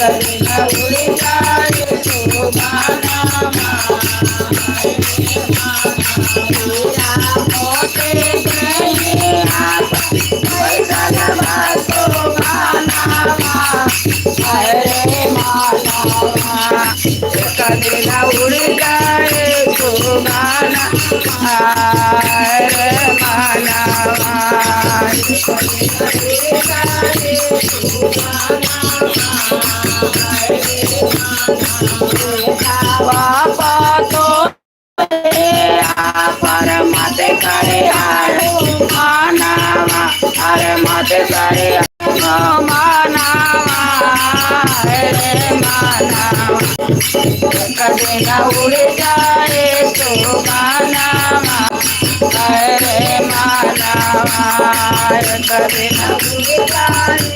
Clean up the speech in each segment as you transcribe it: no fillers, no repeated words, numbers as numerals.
कभी न उड़ जाए सुगानामा। हीरा मोते गलिया कैसन बा सुगानामा। अरे मानवा कभी न उड़ जाए सुगाना। अरे मानवा बापा तो पर मत करे मानवा। अरे मत करे मानवा। अरे मानवा कभी न उड़ जाए सुगानामा। अरे मानवा कभी न उड़ जाए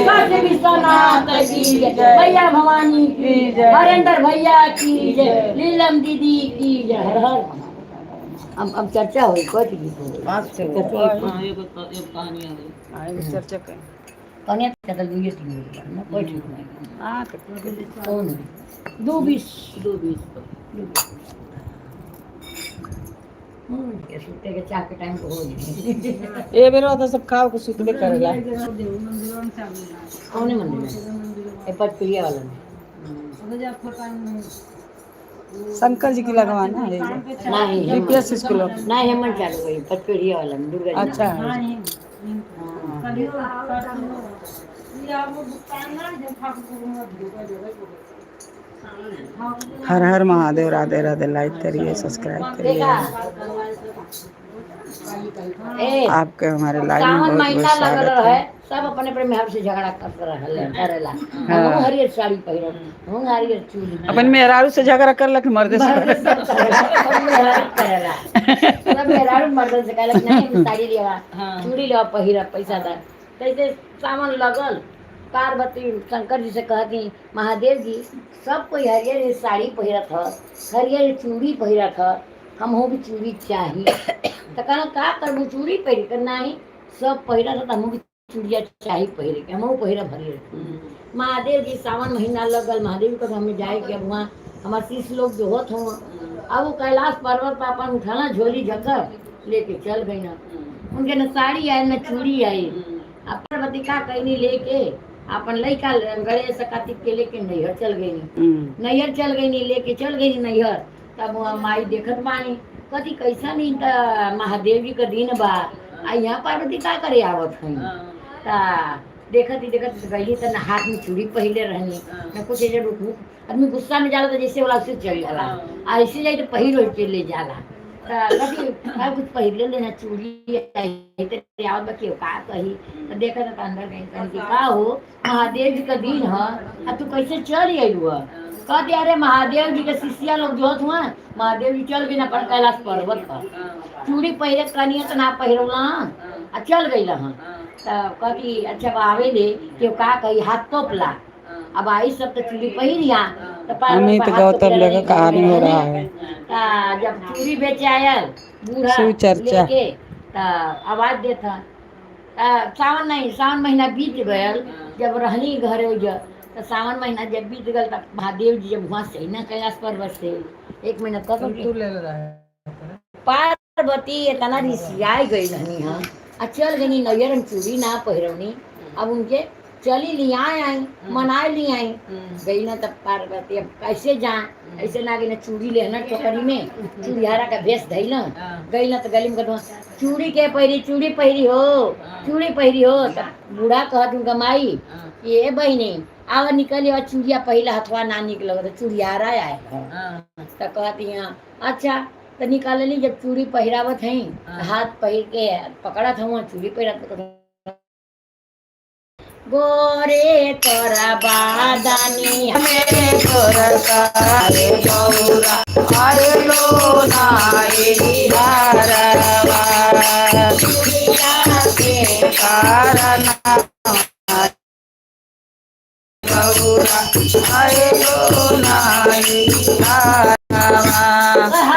काशी विश्वनाथ की जय, भैया भवानी की जय, हरेंद्र भैया की जय, लीलम दीदी की जय। हर हर। अब चर्चा हुई कोई गीत हो चर्चा कर कौन चल दुइये तीन गो ना कोई ठीक नहीं। हाँ कितना कौन दो बीस 2:20। ये सुते के चाह के टाइम तो हो गई। ए बेर तो सब खाओ के सुतबे करेला। कौन मंदिर में ए पचपीड़िया वाला में? शंकर जी की लगवाना है। नहीं। BPS school. नहीं, हेमंत चालू गई पचपीड़िया वाला में दुर्गा जी। अच्छा। हर हर महादेव, राधे राधे। लाइक करिए, सब्सक्राइब करिए। देखा ए आपके हमारे लाइव में सावन बहुत बहुत महीना लगल स्वागत रहे है। सब अपने अपने मेहर से झगड़ा करते रहले करेला। हम हरियर साड़ी पहिरब, हम हरियर चूड़ी। अपन मेहरारू से झगड़ा करलक मर्दे से। सब करेला, सब मेहरारू करेला, सब मेहरारू मर्दन से कहलक नहीं हम साड़ी लेवा, चूड़ी लेवा, पहिरब, पैसा दा। तैसे सावन लगल, पार्वती शंकर जी से कहती, महादेव जी, सब कोई हरियर साड़ी पहिरत ह, हरियर चूड़ी पहिरत ह, हमहू भी चूड़ी चाही। तो कहना का करबू चूड़ी पहिर के? नाही, सब पहिरत ह त हमहू भी चूड़िया चाही पहिरे के, हमहू पहिरब हरियर चूड़ी। महादेव जी, सावन महीना लगल, महादेव को हमें जाए के अब वहाँ हमार शिष्य लोग जो होत हों। अब वो कैलाश पर्वत पर अपन उठाना झोली झक्कर लेके चल गई ना, उनके न साड़ी आई न चूड़ी आई। अब पार्वती का कहनी लेके अपन लइका गणेश कार्तिक के लेके नैहर चल गई। नैहर चल गई, लेके चल गई नैहर। तब वहाँ माई देखत बानी, कथी कैसा नहीं त महादेव जी का दिन बा, आ यहाँ पार्वती का करे आवत हई। ता देखत ही देखत गई त ना हाथ में चूड़ी पहिले रहनी ना कुछ। ऐसे रुक आदमी गुस्सा में जाला तो जैसे वाला वैसे चल जाला, आ ऐसे जाए तो पहिर ओढ़ के ले जाला। त कथी का कुछ पहिरले लेना चूड़ी आई त आवत बा केहू का कही। त देखत त अंदर गई, कही कि का हो, महादेव जी का दिन ह आ तू कैसे चल आइलू ह? कहते अरे महादेव जी के शिष्या लोग जोत हुआ, महादेव जी चल गई ना अपन कैलाश पर्वत पर। चूड़ी पहिरे कनिया तो ना पहिरौला आ चल गई हँ। तब कहती अच्छा अब आवे दे, केहू का कही, हाथ तोपला। अब आई सब तो चूड़ी पहिरिया तो पार्वती अमित पर हाथ गौतम तोपले लेकर रही, कहानी हो रहा है। ता जब चूड़ी बेचे आयल बूढ़ा शिव चर्चा। लेके ता आवाज देता। ता सावन नहीं, सावन महीना बीत गयल। जब रहनी घरे ओइजा तो सावन महीना जब बीत गल तब महादेव जी जब वहाँ से ना कैलाश पर्वत से एक महीना तक पार्वती इतना रिसियाई गई रहनी हाँ, आ चल गई नैयर हम चूड़ी ना पहिरौनी। अब उनके चली लिया आई मनाए ली आई गई ना। तब पार्वती अब कैसे जाए, ऐसे ना गई ना चूड़ी लेना टोकरी में चूड़िहारा का भेष धैल गई ना। तो गली में कहत चूड़ी के पहिरी, चूड़ी पहिरी हो, चूड़ी पहिरी हो। तब बूढ़ा कहत उनका माई कि ए बहिनी आवा निकली और चूड़िया पहिला हथवा ना निकल तो चूड़िहारा आए। तो कहती हाँ अच्छा। तो निकालली जब चूड़ी पहिरावत हई, हाथ पहिर के पकड़त हूँ चूड़ी पहिरावत पकड़त गोरे तोरा बादानी हाथ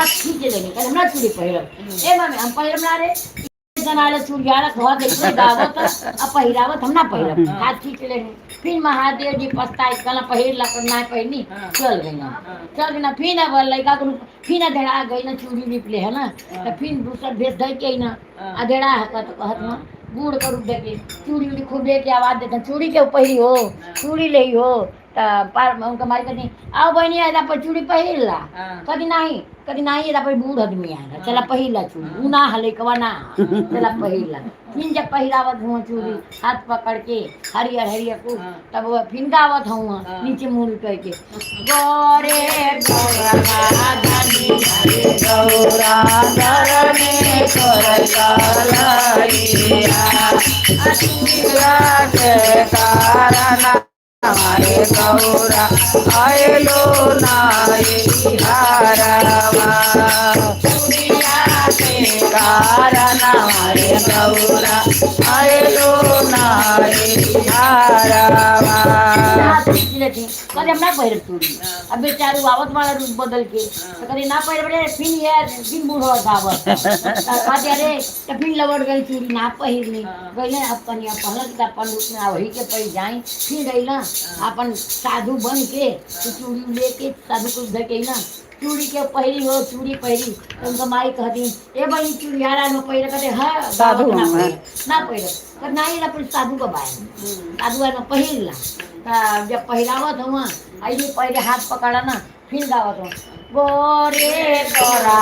खींच लेंगे कल हमरा चूड़ी पहिरब। ए मामी हम पहिरब ना रे जनाले चूड़ियारा खवा के इतने गावत आ पहिरावत, हम ना पहिरब। हाथ खींच लेंगे। फिर महादेव जी पछताए कल पहिर ला पर ना पहिरनी। चल गई ना, चल गई ना। फिर अब लड़का को फिर अधेड़ा गई ना चूड़ी रिपले है ना। तो फिर दूसर भेष धर के आई ना अधेड़ा है तो कहत ना बूढ़ का रूप देके चूड़ी उड़ी खूब लेके आवाज देते चूड़ी के पहिरी हो, चूड़ी ले हो। त पार उनका मारी कहती आओ बहनी आला पर चूड़ी पहिर ला। कदी नहीं, कदी नहीं, एला पर बूढ़ आदमी आएगा, चला पहिर ला चूड़ी उ ना हले कवा ना, चला पहिर ला। फिर जब पहिरावत हुआ चूड़ी हाथ पकड़ के हरियर हरियर को, तब वो फिर गावत हुआ नीचे मुँह लुटाई के गोरे गोरा धनी हाथ खींच लेती कभी हम ना पहिरब चूड़ी। अब बेचारू आवत वाला रूप बदल के तो कभी ना पहिरब रे। फिर यार फिर बूढ़ो गावत कहते अरे तो फिर लौट गई चूड़ी ना पहिरनी गई ना। अब कनिया पहलत त अपन रूप में वही के पही जाई। फिर गई ना अपन साधु बन के तो चूड़ी लेके साधु को धर के ना चूड़ी के पहिरी हो, चूड़ी पहिरी। तो उनका माई कहती ए बहनी चूड़ियारा न पहिर। कहते हाँ साधु गावत ना हूँ मैं। पहिर ना पहिरब पर ना अपन साधु का बाय साधु ना पहिर ला। त जब पहिरावत हुआ अइली पहिले हाथ पकड़ा ना फिर गावत हुआ गोरे गोरा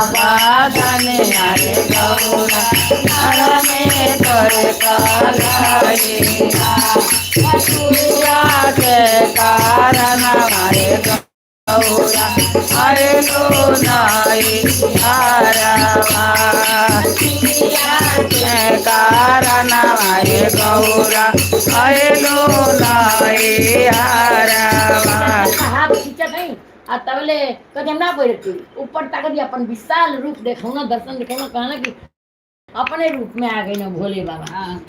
हाथ खींचत हई आ तबले कभी हम ना पहिरब चूड़ी। ऊपर ताकत अपन विशाल रूप देखौ ना, दर्शन देखौ ना, कहना कि अपने रूप में आ गई ना भोले बाबा।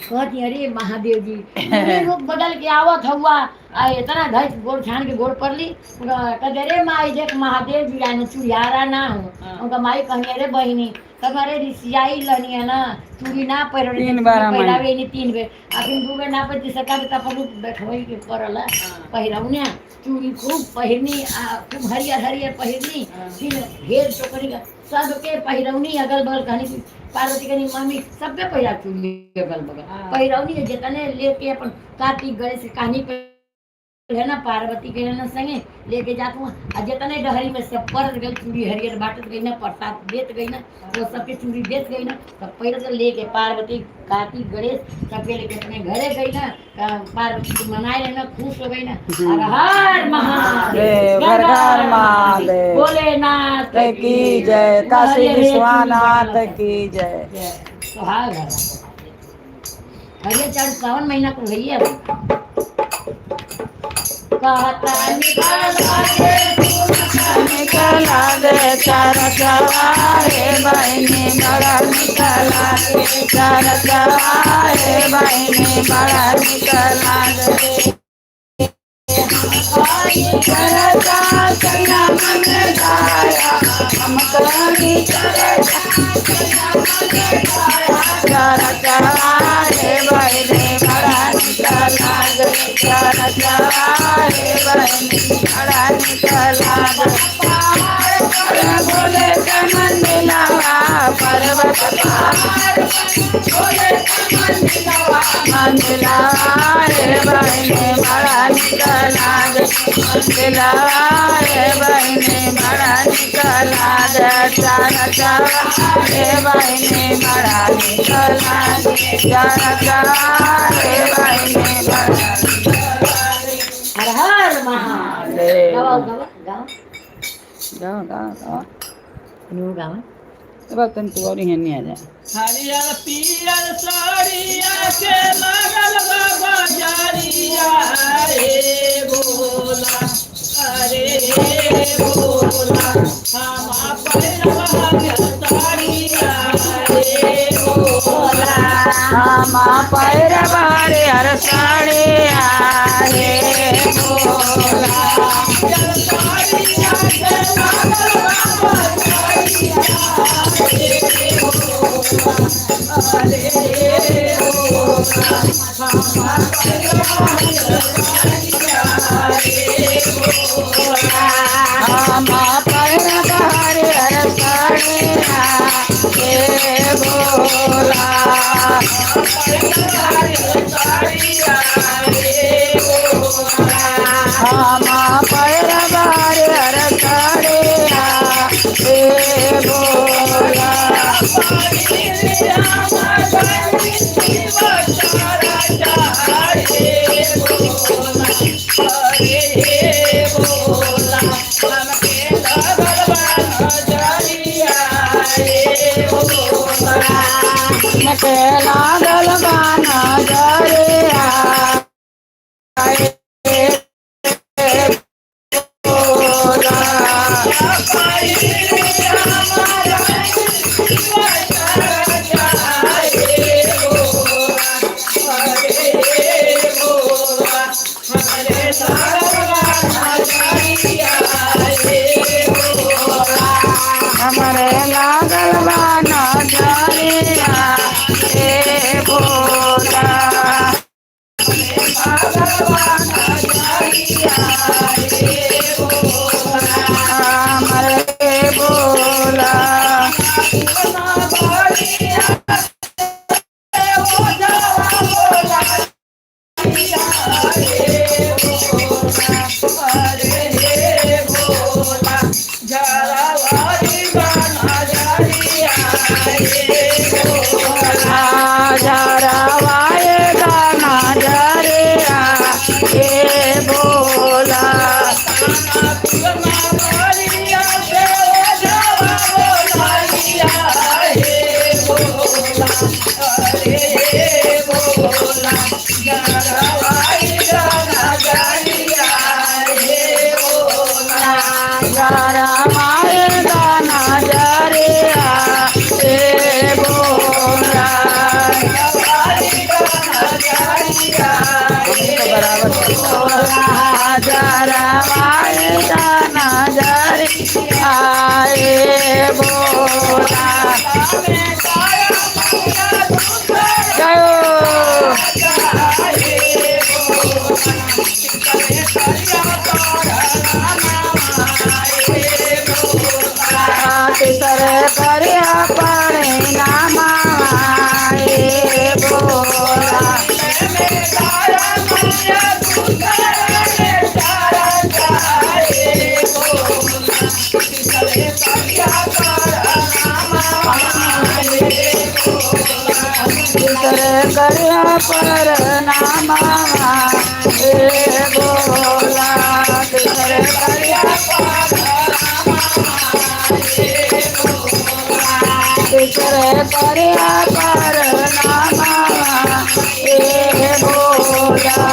कहती अरे महादेव जी पूरे रूप बदल के आवत हुआ आ इतना धैस गोड़ छान के गोड़ पड़ली। कहते अरे माई देख महादेव जी आने चूड़ियारा ना हो। उनका माई कहनी अरे बहिनी तब अरे रिसियाई लनी है ना चूड़ी ना पहिरनी। तीन बार हम आई। पहिरावे नहीं तीन बेर अखन दू बेर ना पहिर सका त अपन रूप देखबै के पड़ल पहिरौने चूड़ी खूब पहिरनी आ खूब हरियर हरियर पहिरनी। फिर घेर टोकरी का सबके पहिरौनी अगल बगल। कहनी कि पार्वती कहनी मम्मी सबके पहिरा चूड़ी अगल बगल पहिरौनी जितने लेके अपन कार्तिक गणेश के कहानी पे है ना पार्वती के ना संगे लेके जात हूँ आ जितने डहरी में सब पर गई चूड़ी हरियर बाटत गई ना प्रसाद देत गई ना वो सबके चूड़ी देत गई ना सब पैर से लेके पार्वती कार्तिक गणेश सबके लेके अपने घरे गई ना पार्वती को मनाए रहना खुश हो गई ना। हर हर महादेव, घर घर महादेव, भोलेनाथ की जय, काशी विश्वनाथ की जय। सुहाग हरियर चावल सावन महीना को भैया कहता निकाल निकला दे चार चवारे बहनी बड़ा निकला दे चार चवारे बहनी बड़ा निकला दे चना मन गाया हम कभी चार चवारे बहनी बड़ा निकला दे चार चवारे बहनी बड़ा निकला दे भोले का मंदिलवा पर्वत पार भोले का मंदिलवा मंदिलवा रे बहने बड़ा निकला गे मंदिलवा रे बहने बड़ा निकला गे चार चार रे बहने बड़ा निकला गे चार चार रे बहने बड़ा हर हर महादेव। गाओ गाओ गाओ। गाओ गाओ गाओ। न्यू गाओ। अब तन तू और यहाँ नहीं आ जाए। हरियर पियर साड़िया के लागल बाबा जारिया रे भोला, अरे भोला, हमा पहिरब हरियर साड़िया रे भोला। हमा पैरब हरियर साड़िया रे भोला। हरियर साड़िया के लागल बाबा जारिया रे भोला, अरे भोला, हमा पहिरब हरियर साड़िया रे भोला। हमा पैरब हरियर साड़िया रे भोला। हमा पैरब हरियर साड़िया रे भोला। के लागल बाना जरिया रे भोला। हमरे लागल बाना जरिया रे भोला। हमरे भोला। झरवाए गाना जरिया रे भोला। झरवाए गाना जरिया रे भोला। झरवाए गाना जरिया रे भोला। जय हो। सर करिया पड़े नामा रे भोला। तीसरे करिया पर नामा ए भोला। तीसरे करिया तीसरे करिया पर नामा ए भोला।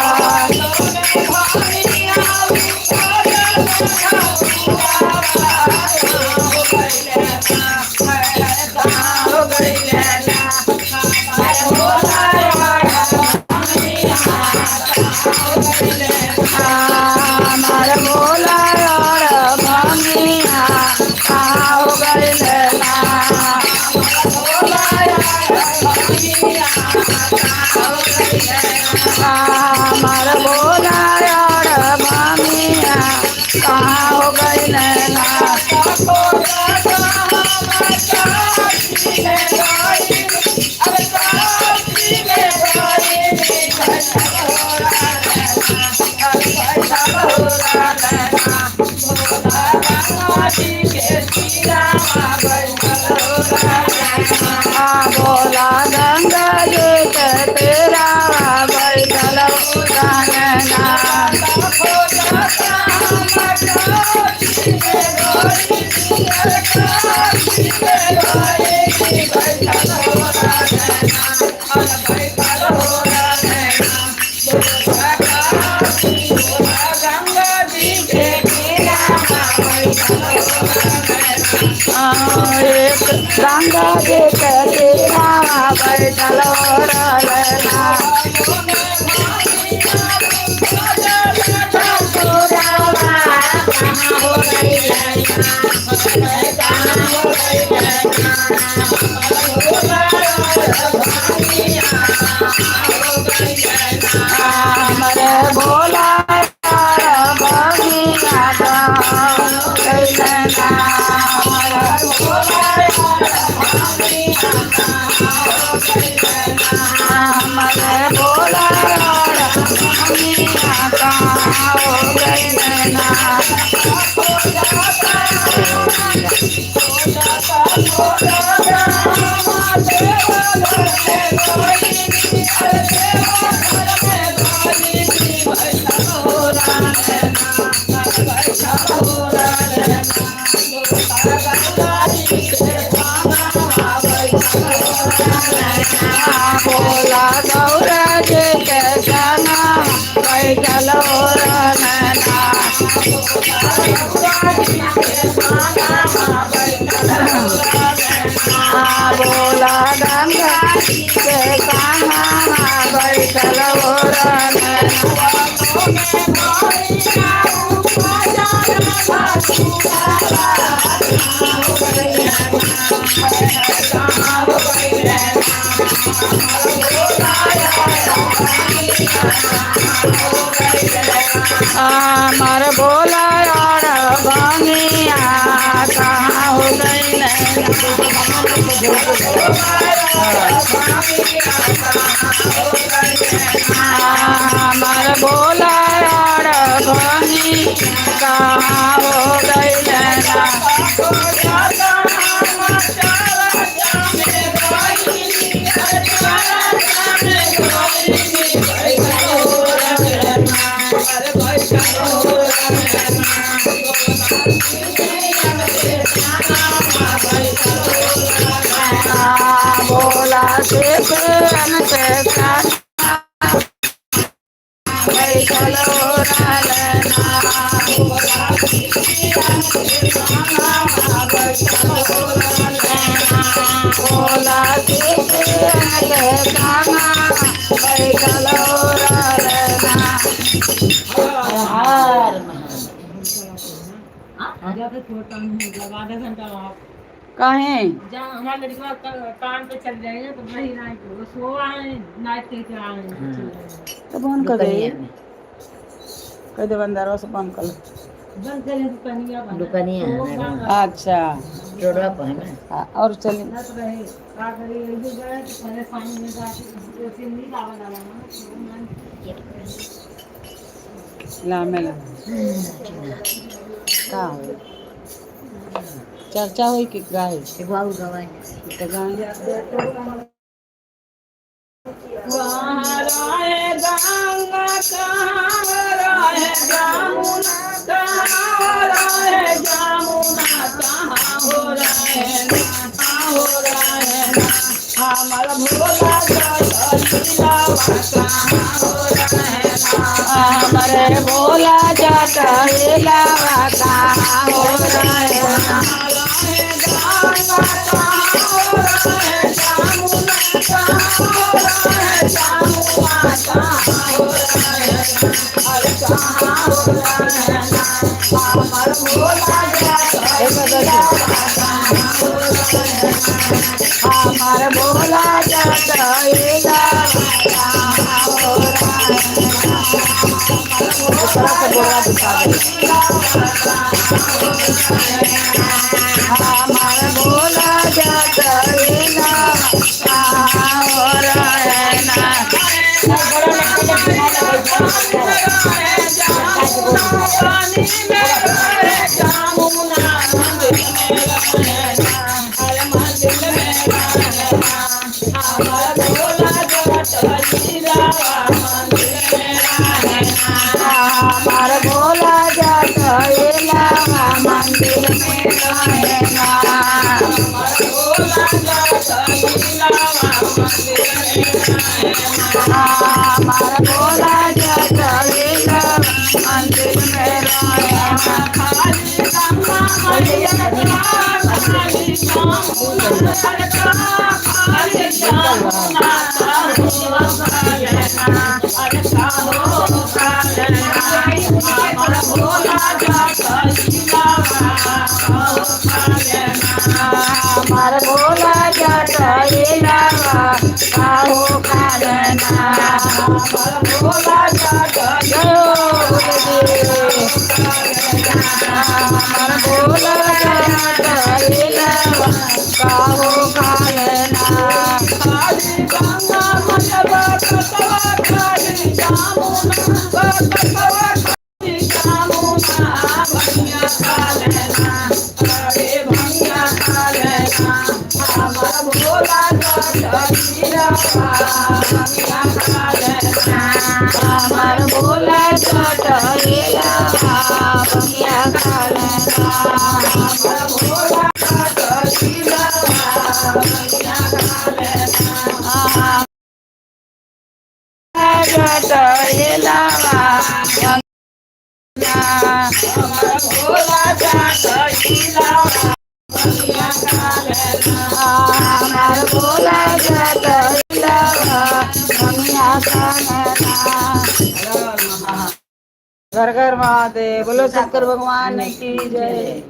हमार भोला और भंगिया आओ गइले ना। हमार भोला और भंगिया कहाँ हो गइले ना। आ भोला गंगा जी के तेरा बैठल ना। एक गंगा जी के तेरा बैठल ना। हमरे भोला भंगिया हमरे भोला भंगिया हो गइले ना। भोला गौरा जी के गाना बैठल ना। भोला गंगा के गाना बैठल ना। हमार भोला और भंगिया कहाँ हो गइले। हमार भोला और भंगी कहाँ हो गइले ना। भोला से के बैठल भोला के बैठल हर महादेव। कहीं हमारे लड़का काम पे चल जाएंगे तो वही नाइट वो सो आए नाइट के आए। तो बंद कर दे, कह दे बंदरवा से बंद कर लो। बंद करें तो कनिया बना दुकानिया है ना। अच्छा रोडवा पर है ना। हाँ, और चलिए ना तो रहे का करे ये जो गए तो परेशानी में जाके उसे नहीं दावा डाला ना। ला मेला का हो चर्चा हुई कि गाय एगो और गवाए तो गाय। कहाँ रहे गंगा, कहाँ रहे जमुना, कहाँ रहे जमुना, कहाँ हो रहे ना, कहाँ हो रहे ना, हमर भोला जटैलावा कहाँ हो रहे ना, हमरे भोला जटैलावा कहाँ हो रहे ना, रहे गंगा कहाँ हो रहे जमुना, कहाँ हो रहे जमुना, कहाँ हो रहे ना, अरे कहाँ हो रहे ना, हमर भोला जटैलावा कहाँ हो रहे ना, हमर भोला जटैलावा कहाँ हो रहे ना, हमर भोला जटैलावा कहाँ हो रहे ना। हमार भोला जटैलावा मंदिर में रहे ना, हमार भोला जटैलावा मंदिर में रहे ना। हमार भोला जटैलावा काहो खालना, हमार भोला जटैलावा, हमार भोला जटैलावा काहो खालना। हमार भोला जटैलावा बंगिया खालना, हमार भोला जटैलावा बंगिया खालना, जटैलावा बंगिया, हमार भोला जटैलावा बंगिया खालना, हमार भोला जटैलावा बंगिया खालना। घर घर महादेव, बोलो शंकर भगवान की जय।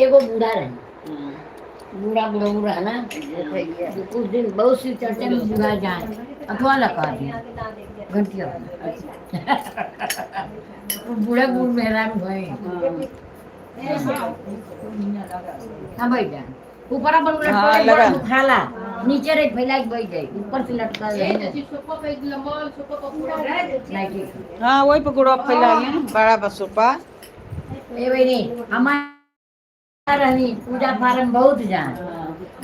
एगो बूढ़ा रहे, बूढ़ा बूढ़ा रहा ना, कुछ दिन बहुत सी चर्चा में बूढ़ा जाए अथवा लगा दिया घंटिया, बूढ़ा बूढ़ मेहरान भए। हाँ बैठ जा ऊपर अपन हाँ, लगा। खाला नीचे रे फैला के बैठ जाए, ऊपर से लटका रहे। नहीं ठीक। हाँ वही पकौड़ा फैला लिया बड़ा बसोपा। ए बहनी हमार रहनी पूजा फारम बहुत जान,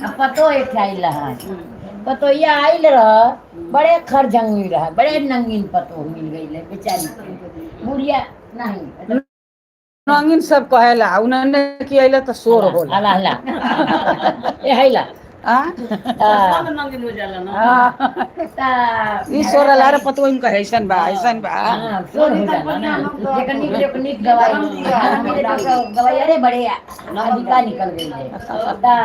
अब पतो एक आइल रहा, पतो ये आइल रह, बड़े खरझंगी रहा, बड़े नंगीन पतो मिल गई ले बेचारी के। बुढ़िया नहीं रंगीन सब कहेला, उन्होंने की आइला तो शोर होला। हला हला ए हैला हाँ? हाँ, हाँ। ई शोर ला रे पतो इनका ऐसन बा, ऐसन बा। हाँ, शोर हो जाला ना, जेकर नीक जेकर नीक दवाई मेरे तो दवाई अरे बड़े अधिका निकल गई है। ता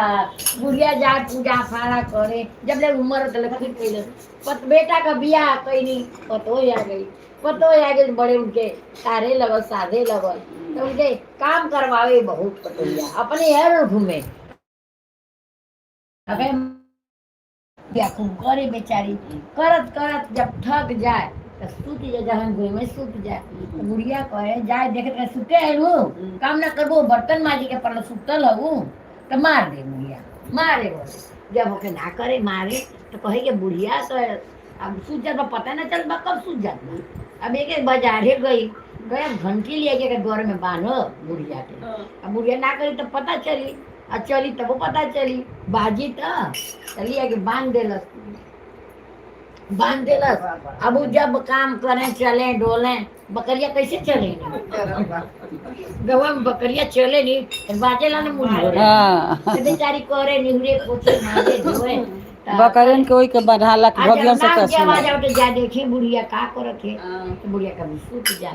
बुढ़िया जा पूजा फाड़ा करे, जब ले उम्र तले फिर कैले पत बेटा का बियाह कैनी, पतो आ गई, पतो आ गई, बड़े उनके तारे लगल साधे लगल, तो उनके काम करवावे बहुत पतोहिया अपने यार घूमे अगर या खूब करे बेचारी, करत करत जब थक जाए तो सूत जाए, जहाँ घूमे में सूत जाए। तो बुढ़िया कहे जाए देखत रहे सुते है वो, काम ना करबो बर्तन माजी के पड़ल सुतल हूँ तो मार दे बुढ़िया, मारे बोले। जब ओके ना करे मारे तो कहे के बुढ़िया तो अब सूत जात बा, पता ना चल बा कब सूत जात बा। अब एक एक बाजारे गई गया घंटी लिया के घर में बांधो बुढ़िया के, अब बुढ़िया ना करी तो पता चली। आ चली तबो पता चली बाजी त चली आके बांध देलस, बांध देलस। अब उ जब काम करें चले डोले, बकरिया कैसे चले? गवा में बकरिया चले नहीं तो बाजेला ना मुंह धोरे। हाँ। तो बेचारी करे निहुरे पोछे माजे धोए। बकरियन के ओई के बढ़ाला आ जब भगियन से नाम के तो आवाज आवते जा देखी बुढ़िया का करत है, तो बुढ़िया कभी सूत जा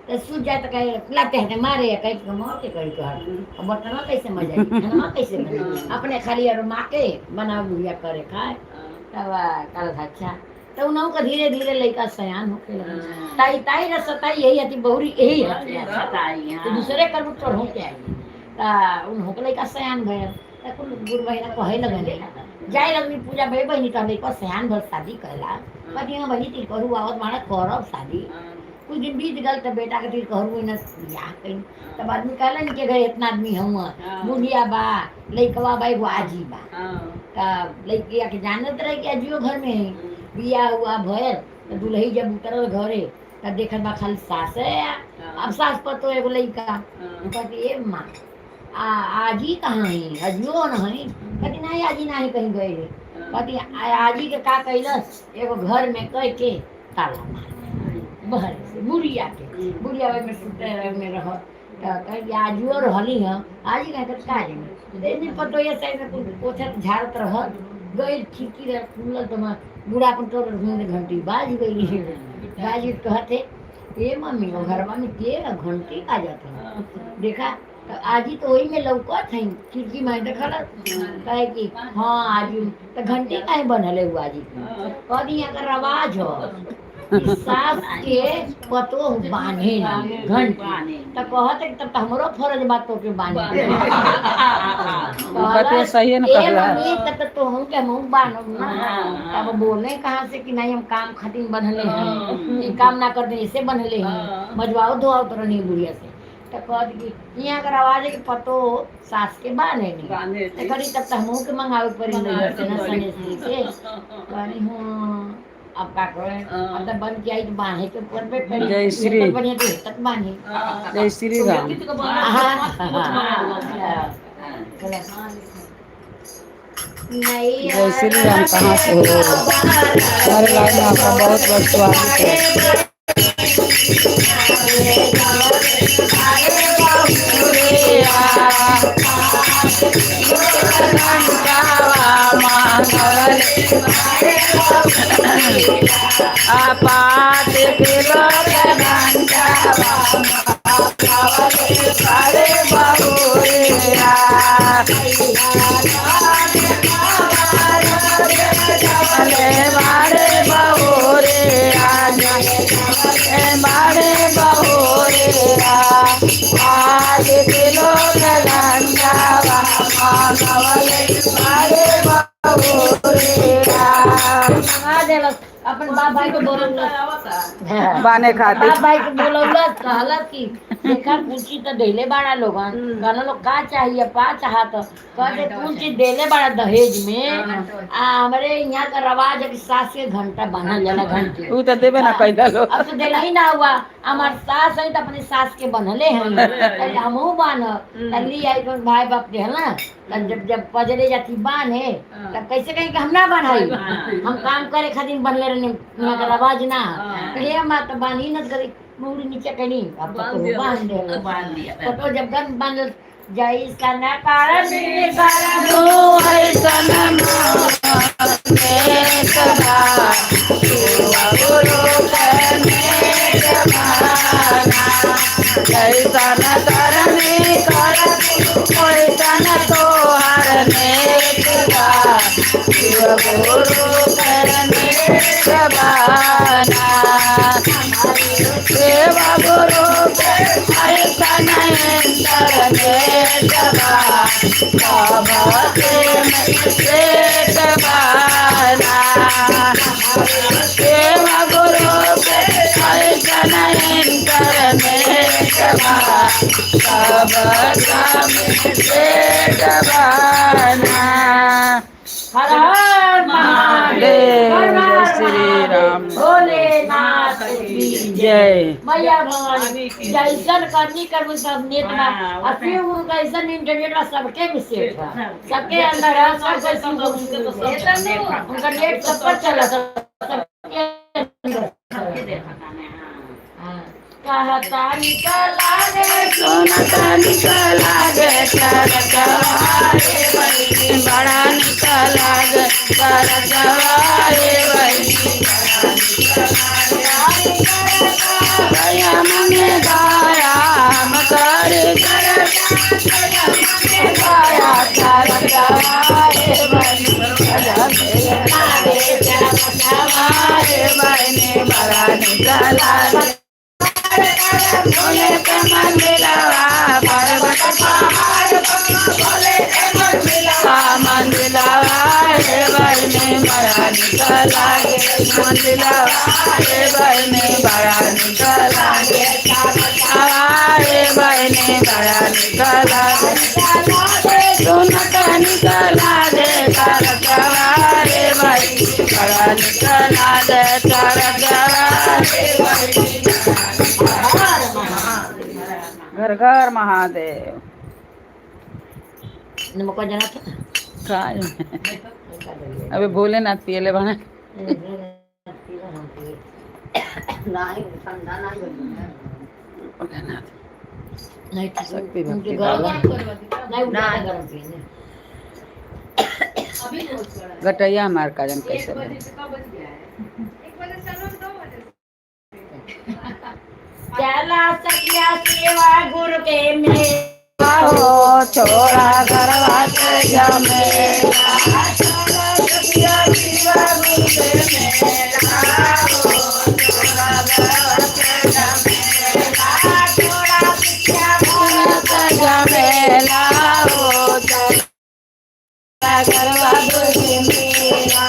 तो सूत जा तो कहे लाते हैं मारे कहे कि मौत के कही कह अब बर्तनवा कैसे मजा खाना कैसे बने अपने खाली और माँ के बना बुढ़िया करे खाए। तब कहलत अच्छा तो उनहु का धीरे धीरे लड़का सयान होके लगल। ताई ताई न सताई यही हती बहुरी यही हती सताई, तो दूसरे कर्म तोड़ होके आई ता उन के लड़का सयान भयल ता कुल गुरु बहिना कहे लगल जाए लगनी पूजा भई बहिनी त लड़का सयान भल शादी कहला बाकी यहाँ बहिनी तिल करू आवत मारा करब शादी। कुछ दिन बीत गल त बेटा के तिल करू न बियाह कइन। तब आदमी कहलन के घर इतना आदमी हुआ बुढ़िया बा लइकवा बा एगो आजी बा त लइकिया के जानत रहे कि आजियो घर में है। बियाह हुआ भयल त दुल्ही जब उतरल घरे तब देखत बा खाली सास है अब सास पर तो एगो लइका। कहती ए माँ आ आजी कहाँ है अजियो न है? कहती नहीं आजी नहीं कहीं गए रे। कहती आजी के का कैलस एगो घर में कह के ताला मार बहरे से बुढ़िया के बुढ़िया ओहि में सुते रहे में रह त कहे आजियो रहली है आजी कहीं का जाने एक दिन पटोया साइड में कुछ पोछा झाड़त रह गई खिड़की रह खुलल तो वहाँ बूढ़ा अपन तोर घूम घंटी बाज गई बाज गई। कहते ए मम्मी वो घरवा में के घंटी का जाता है देखा तो आजी तो वही में लौकत है खिड़की में देखल कहे कि हाँ आजी तो घंटी काहे बनल है वो आजी कह दी यहाँ का रवाज हो कि सास के पतो बांधे ना घंटी तो कहत है कि तब तो हमरो फर्ज बा तो के बांधे। बतिया सही है ना ए कहला। मम्मी तब तो हम के मुंह बांधब ना। तब बोले कहाँ से कि नहीं हम काम खातिर बंधले हैं ये काम ना कर दे ऐसे बंधले हैं मजवाओ धोआओ तो नहीं बुढ़िया से। तो कहत कि यहाँ का रवाज है कि पतो सास के बांधे नहीं तो करी तब तो हमहू के मंगावे पड़ी नहीं से ना सने से कहनी हूँ अब का करें अब तो बंद किया तो बांधे के पड़बे करी जय श्री। तक बढ़िया तो तक बांधे। जय श्री राम। जय श्री राम। कहाँ से हो? हमारे लाइव में आपका बहुत बहुत स्वागत है। मंगा देलक अपन बाप भाई को बोलौलक बाने खातिर बाप भाई के बोलौलक कहलक कि देखा कुर्सी तो देले बाड़ा लोगन कहना लोग का चाहिए पा चाहत कहते कुर्सी देले बाड़ा दहेज में आ हमरे यहाँ का रवाज है कि सास के घंटा बांधल जाला घंटी उ तो देबे ना कैला लोग। अब तो देला ही ना हुआ हमार सास है तो अपने सास के बनले हैं हमहू बान्ह ली आई तो भाई बाप देहल ना तब जब जब पजरे जाती बान्हे तब कैसे कहीं कि हम ना बान्हाई हम काम करे खातिर बनले रहने यहाँ का रवाज ना कहे माँ तो बान्ही न करी मुड़ी नीचे करी अब तो बांध दे तो जब गन बांध जैसा न कारण हर हर महादेव। जय श्री श्री राम। भोलेनाथ की जय। मैया भवानी जैसन करनी करबू सब नेत बा आ शिव गुरु का ऐसन इंटरनेट बा, सबके में सेट बा, सबके अंदर है, सब कोई शिव गुरु उनका नेट सब पर चला, सबके अंदर। हाँ। कहता निकला रे सोना निकला गे चरकवारे बहिनी, बड़ा निकला गे चरकवारे बहिनी। दया मने दया मकर दया चरकवारे बहिनी, चरकवारे बहिनी, बड़ा निकला गे। भोले के मंदिरवा पर्वत पहाड़, भोले के मंदिरवा मंदिरवा रे बहिनी, बड़ा निक लागे मंदिरवा रे बहिनी, बड़ा निक लागे रे बहिनी, बड़ा निक लागे। सुनत निक लागे करतवा रे बहिनी, बड़ा निक लागे करतवा रे बहिनी। घर घर महादेव। नमक जना था। का अबे भोलेनाथ पियले बने। नहीं, ठंडा नहीं। भोलेनाथ नहीं। शक्ति भक्ति उनके बाबा। नहीं उठा गरम पीने। अभी बहुत बड़ा है। गटैया हमार काजन कैसे एक बने? बजे से कब बज गया है? 1 बजे चलो, 2 बजे। चला सखिया सेवा गुरु के में हो छोरा घरवा के जमेला, छोरा सखिया शिवा गुरु के मेला, हो छोरा घरवा के जमेला, छोरा सखिया गुरु के जमेला, हो छोरा घरवा गुरु के मेला,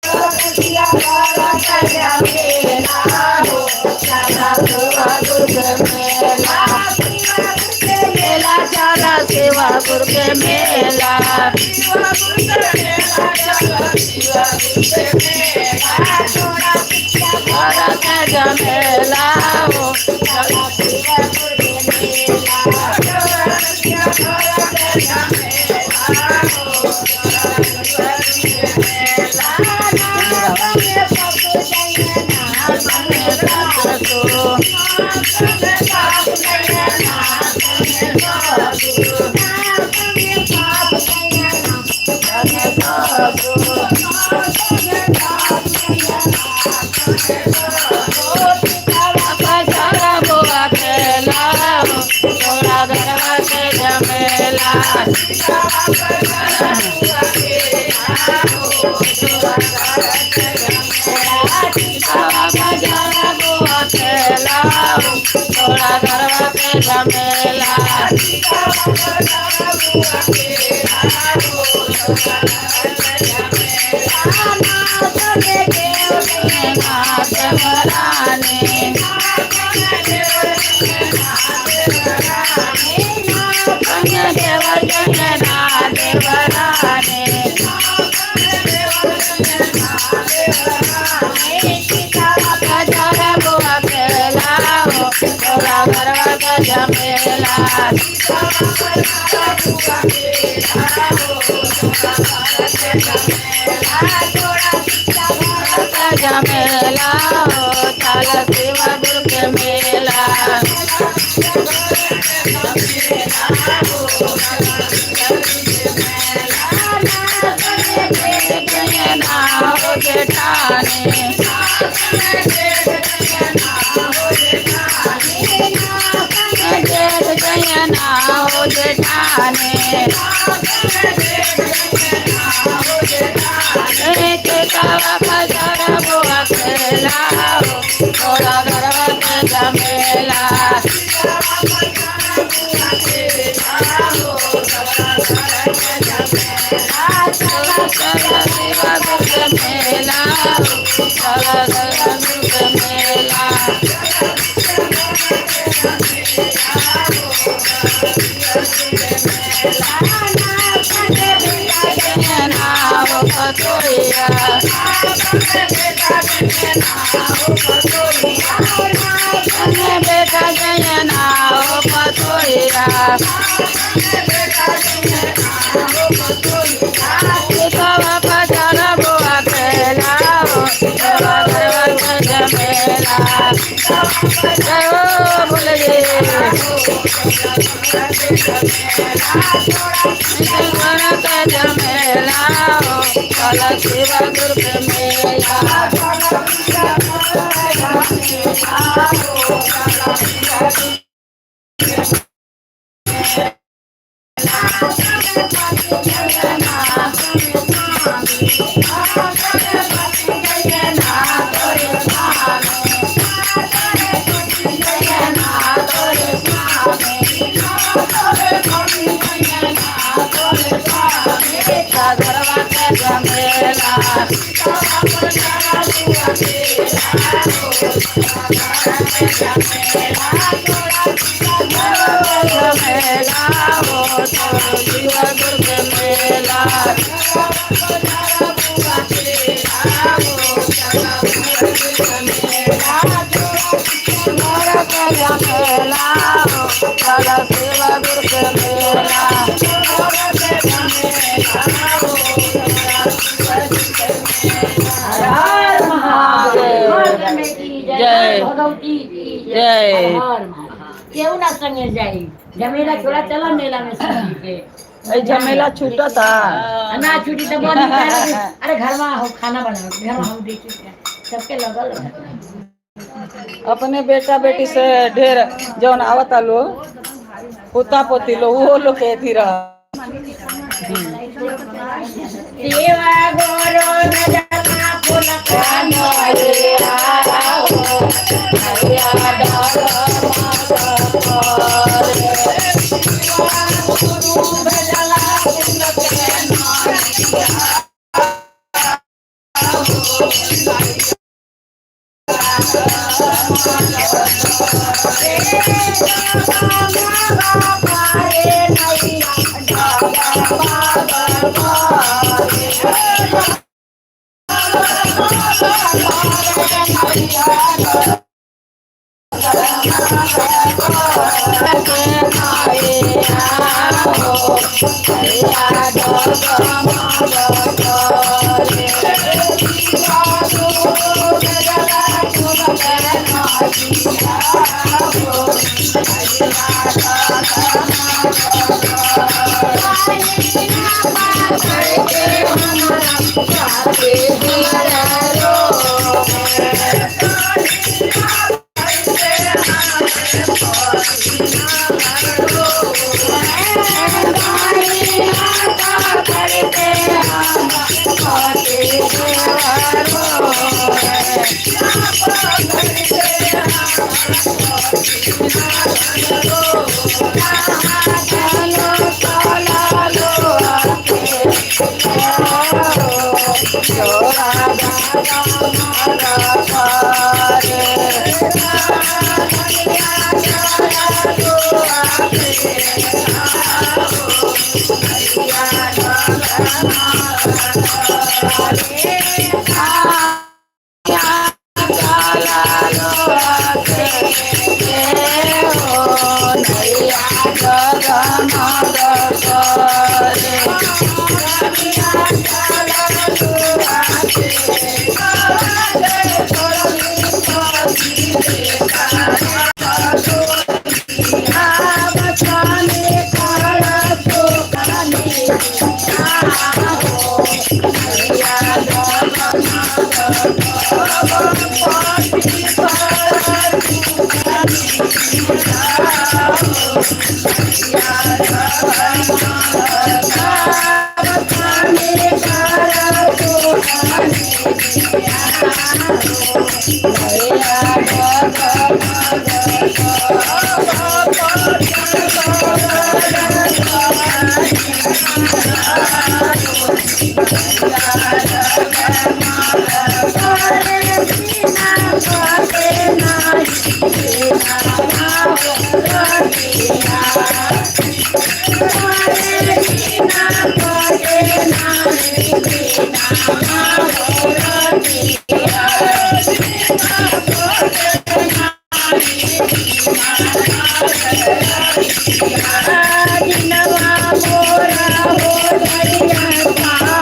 छोरा सखिया घरवा के जमेला, हो छोरा घरवा गुरु के मेला, मेला चला सेवा गुरु के मेला, सेवा गुरु के मेला चला सेवा गुरु के मेला, छोरा घर के जमेला, हो चला सेवा गुरु के मेला, छोरा घर के जमेला, हो चला सेवा गुरु के मेला। नाम में सब जइए, नाम में सब नाम में सब जमेला हो चल शिवा गुरु के मेला। मेला। सीतावा पचारा बुआ केला हो, सेवा घरवा के झमेला। जय हो भोले जी। घर के झमेला हो, चल शिवा गुरु के मेला। घरवा के झमेला। झमेला हो, चलो शिवा गुरु के मेला। घर के झमेला हो, चलो शिवा गुरु के मेला। हर हर महादेव। हर में की जय, जय। भगवती की जय। जय। हर हर महादेव। केहू ना संगे जाई, झमेला छोड़ा, चला मेला में संगी के। ऐ झमेला छूटता। आ ना छुटी तो बंद कर। अरे घर में हो खाना बनाओ, घर में हम देखी सबके लगल रहे। अपने बेटा बेटी से ढेर जौन आवता लोग, पोता पोती लोग, वो लोग के अथी रह। सेवा गोरो नजना फूल कानोया हो, नैया डर मत करे। गुरु भजला फूल के नैया दिनवा मोरा हो गइया पार।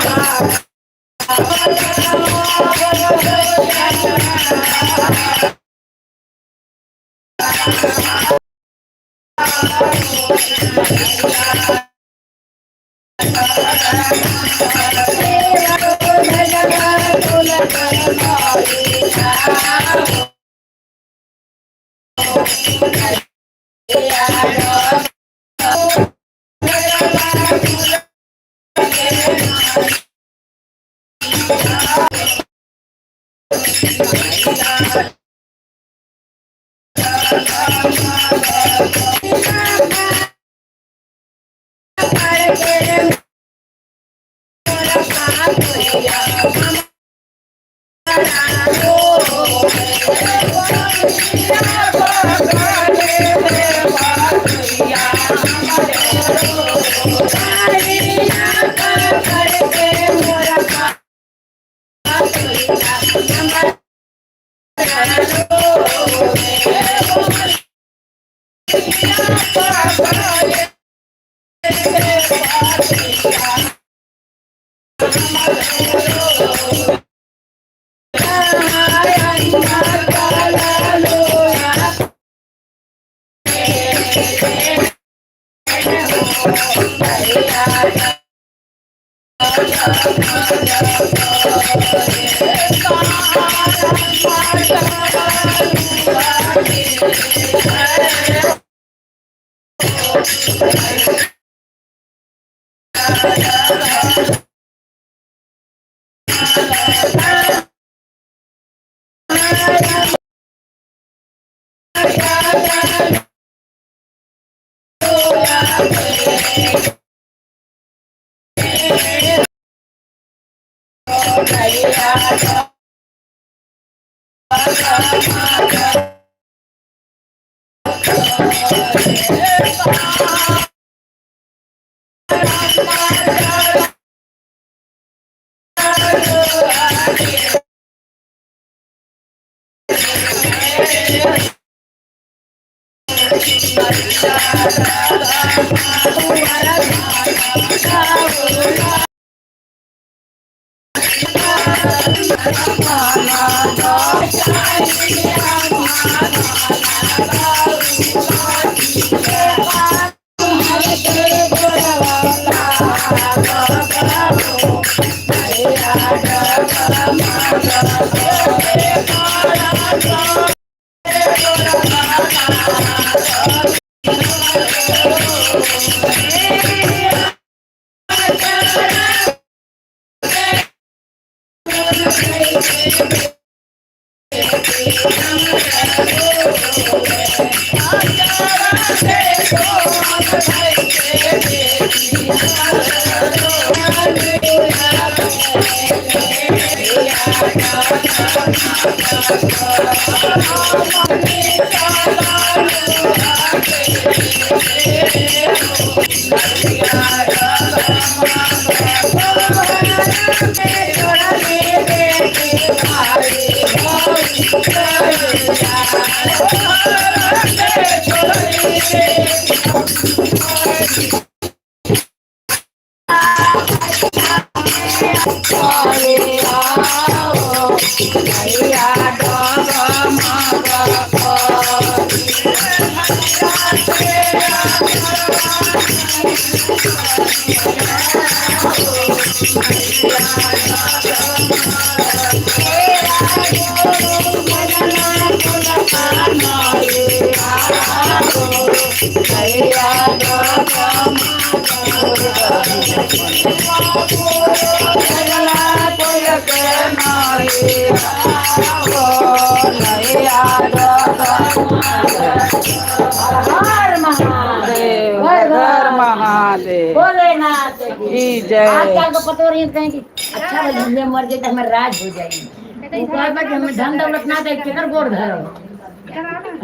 हर महादेव, हर हर महादेव भोलेनाथ की की जय। आजकल तो पतो रही कहें कि अच्छा भाई हमने मर जाए तो हमें राज हो जाएगी। वो कहे बा कि हमें धन दौलत ना दे केकर गोड़ धरो।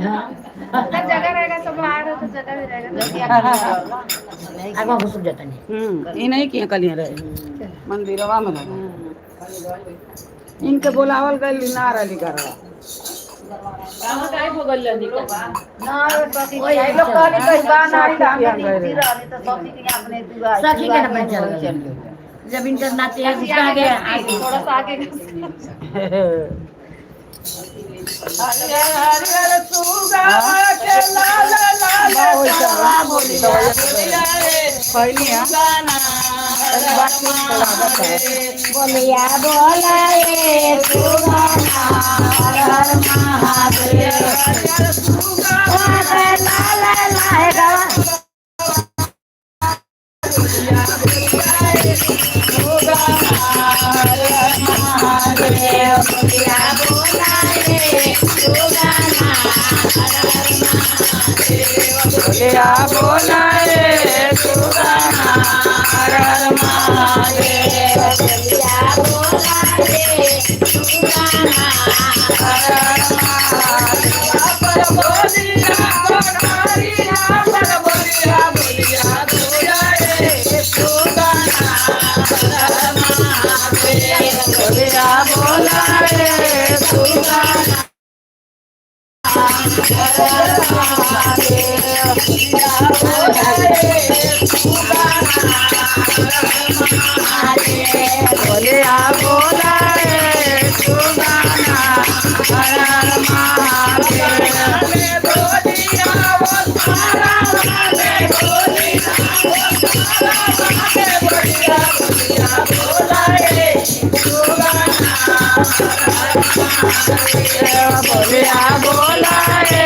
हाँ। तब जगह रहेगा, सब आ रहे तो जगह भी रहेगा। आगवा घुस जाता नहीं। ई नहीं किए कलिए रहे मंदिरवा में रहे। इनके बोलावल गइल ना रहली घरवा। कहाँ काय भोगल रहनी का? सखी के ना चल गए। जब इनकर नाते हैं उसका आगे आगे थोड़ा सा आगे। बोलिया बोलाए सुगना हर महादेव ला ला ला गावा। बोलिया बोलाए सुगना बोलिया बोलाए सुगना हर हर महादेव। बोलिया बोलाए सुगना हर हर महादेव। पर बोलिया पठारिया पर बोलिया बोलिया बोलाए सुगना हर हर महादेव। बोलिया बोलाए सुगना हर हर महादेव। बोलिया बोलाए सुगना हर हर महादेव। बोलिया बोलाए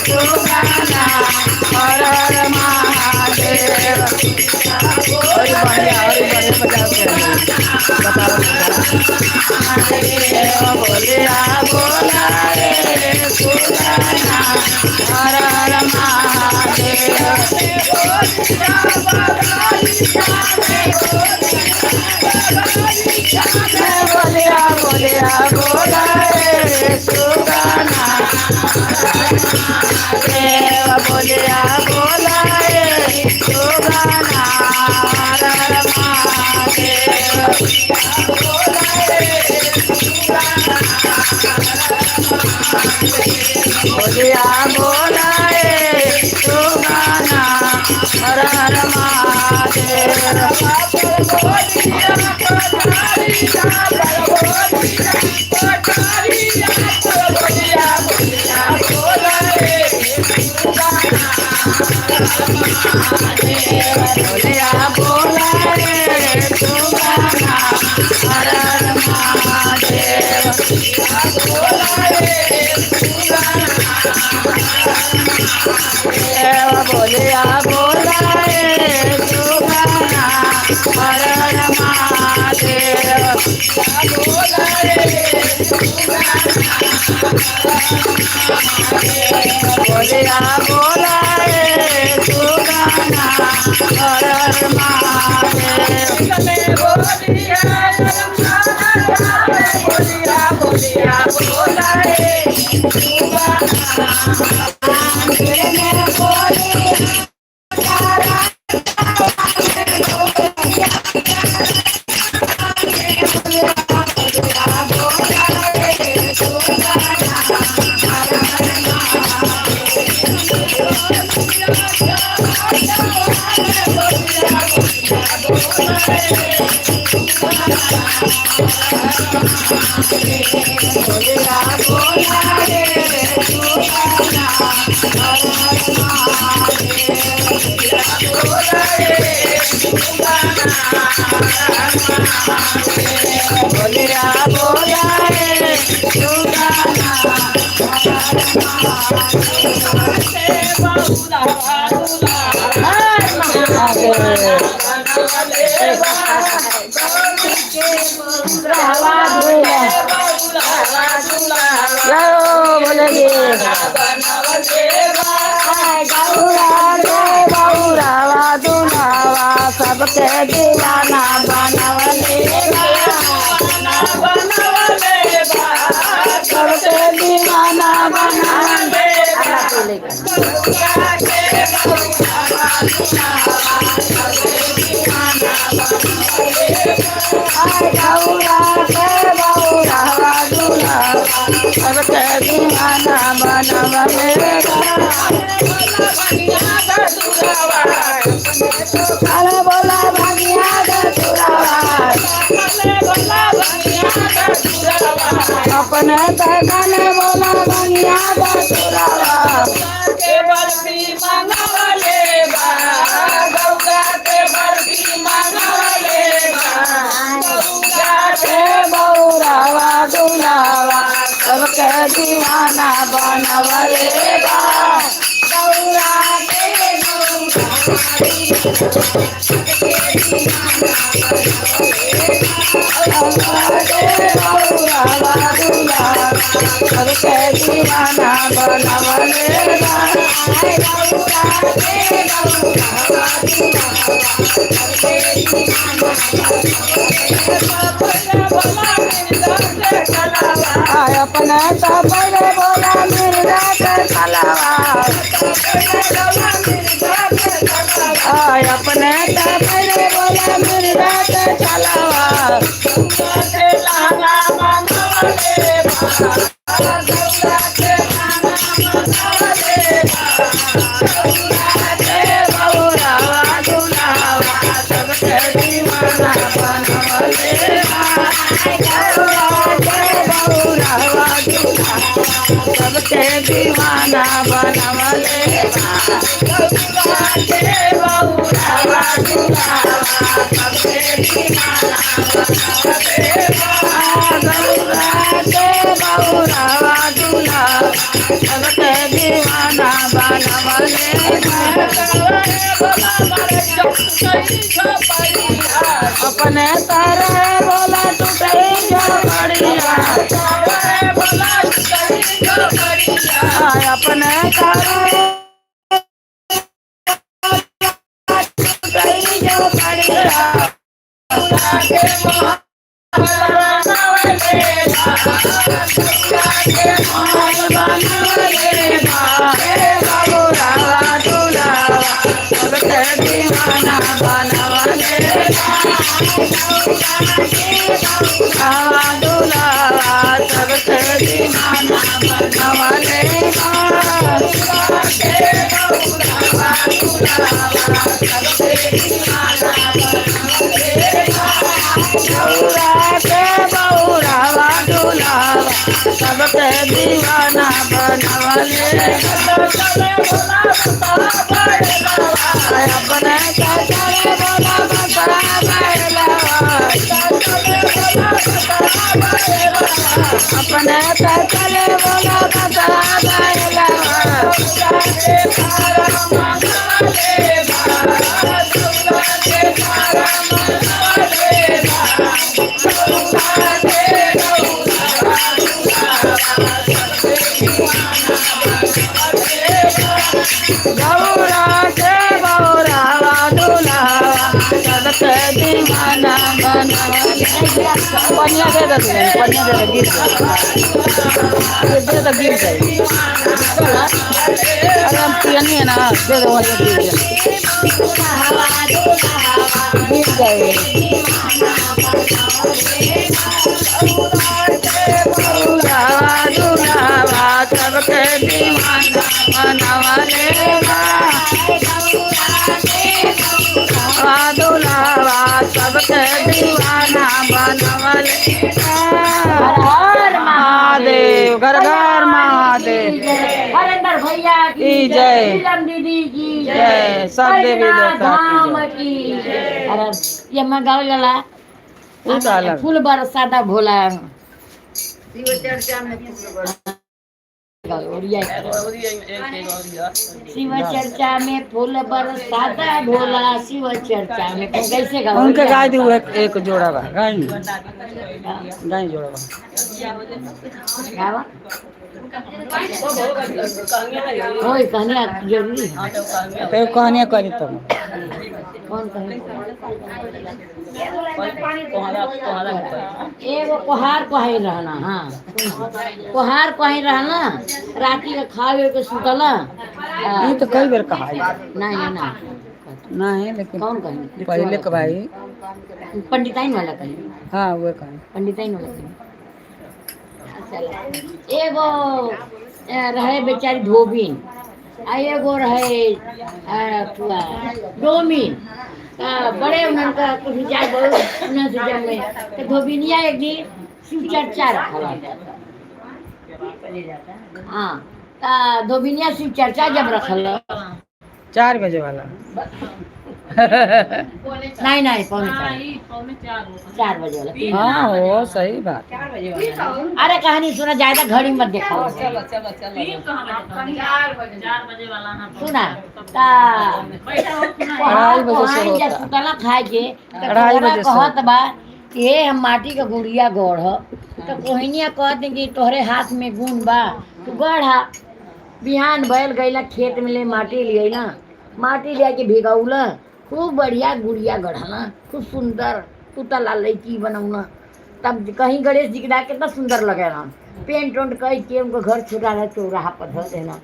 सुगना हर हर महादेव। और बढ़िया बजाओ बोलिया बोलाए सुगना हर हर महादेव। बोलिया बोलिया बोलाए सुगना देव। बोलिया बोलाए सुगना हर हर महादेव। बोलिया बोलाए सुगना हर हर महादेव। बोलिया बोलाए सुगना हर हर महादेव। बोलिया बोलाए सुगना हर हर महादेव। बोलिया बोलाए सुगना हर हर महादेव। बोलिया बोलाए सुगना हर हर महादेव। बोलिया बोलाए सुगना हर हर महादेव। सबके दीवाना बनवले सबके दीवाना बनवले। गौरा के बौरा दुलावा सबके दीवाना बनवले बा। अरे बोला भंगिया धतुरावा, अपने तगन बोला भंगिया धतुरावा। के बौरावा दुलावा, सबके दीवाना बनवले बा। गौरा के बौरावा दुलावा, सबके दीवाना बनवले बा। आय अपने तो पहले बोला मिर्जा के कलावा, आय अपने तो पहले बोला मिर्जा के कलावा। के बौरावा दुलावा, सबके दीवाना बनवले बा। गौरा के बौरावा दुलावा, सबके दीवाना बनवले बा। गौरा के बौरावा दुलावा, सबके दीवाना बनवले बा। गौरा के बौरावा दुलावा, सबके दीवाना बनवले बा। अपने तारे बोला टूटे झोपड़िया, आय अपने तारे टूटे झोपड़िया। मोहन बनवले बा, हे बौरावा दुलावा, सबके दीवाना बनवले बा। आवा दुलावा, सबके दीवाना बनवले बा। गौरा के बौरावा दुलावा, सबके दीवाना बनवले बा। अपने चले बोला बसा बैलावा, अपने चले बोला बसा बैलावा। गौरा के बौरावा दुलावा, सबके दीवाना बनवले। पनिया दे दे, पनिया दे दे, गिर जाए, दे दे, गिर जाए। अरे हम पियनी है ना, दे दो, वहीं गिर जाए, गिर जाए। दुलावा दुलावा, सबके दीवाना बनवले बा। दुलावा, सबके दीवाना बनवले बा। हर महादेव, घर घर महादेव हरेंद्र भैया की जय। नीलम दीदी की जय। सब देवी देवता की धाम जय। की अरे ये मैं गावे लला ऊ तो अलग। फूल बरसाता भोला शिव चर्चा में फूल बरसाता भोला, शिव चर्चा में कैसे गाओ? उनके गाय दी एक जोड़ा बा, गाय गाय जोड़ा बा। गावा कोई कहना जरूरी है? तो कहानियाँ करी तुम। कौन कहे? एगो कोहार कहीं रहना, हाँ कोहार कहीं रहना, राती के खावे के सुतला। ये तो कई बार कहा है। नहीं नहीं ना। नहीं लेकिन कौन कहे? पहले के भाई पंडिताइन वाला कहे। हाँ वो कहे। पंडिताइन वाला कहे। चला एगो रहे बेचारी धोबिन आ एगो रहे अथुआ डोमिन। त बड़े उनका कुछ जाए बहुत उन्हें से जमे तो धोबिनिया एक दिन शिव चर्चा रखल। हाँ, त धोबिनिया शिव चर्चा जब रखल 4 बजे वाला। नहीं नहीं, 3:45। हाँ, 3:45 होता। 4 बजे वाला। हाँ हो, सही बात। अरे कहानी सुना, ज्यादा घड़ी मत देखो। तीन कहाँ बजे? 4 बजे, 4 बजे वाला। हाँ। सुना ता बैठा हो, सुना। 2:30 बजे से कोहाइन होता। जब सुतला खाए के त 2:30 कोहरा बजे से। कहत बा कि हे हम माटी के गुड़िया गढ़। तो कोहिनिया कहत कि तोहरे हाथ में गुण बा, तू गढ़ा। बिहान बैल गईला खेत में, ले माटी लियला, माटी लिया के भिगौला, खूब बढ़िया गुड़िया गढ़ला, खूब सुंदर पुतला लड़की बनौना। तब कहीं गणेश जी के डाक कितना सुंदर लगेला। पेंट उंट कर के उनको घर छोटा रहा, चौराहा पर धर देना।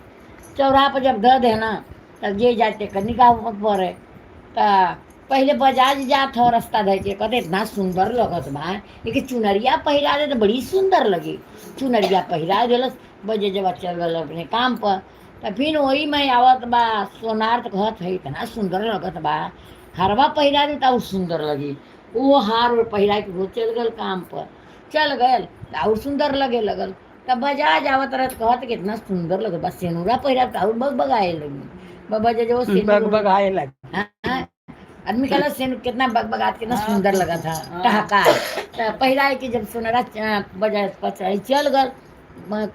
चौराहा पर जब धर देना तब जे जाते कर निकाह पड़े। त पहले बजाज जात हो रास्ता धर के, कहते इतना सुंदर लगत बा, लेकिन चुनरिया पहिरा दे तो बड़ी सुंदर लगी। चुनरिया पहिरा देलस, बजे जब चल गल अपने काम पर। त फिर वही में आवत बा सोनार, तो कहत है इतना सुंदर लगत बा, हरवा पहिरा दे तो और सुंदर लगी। वो हार उर पहिरा के वो चल गल काम पर, चल गल तो और सुंदर लगे लगल। तब बजाज आवत रहत, कहत कि इतना सुंदर लगत बा, सेनुरा पहिरा तो और बग बगाए लगी। बाबा जो बग सेनुर बगाए लग। हाँ, आदमी कहला सेन कितना बगबगात, कितना सुंदर लगा था टहका। त पहिराए के जब सोनरा बजाज पर चढ़ी चल गल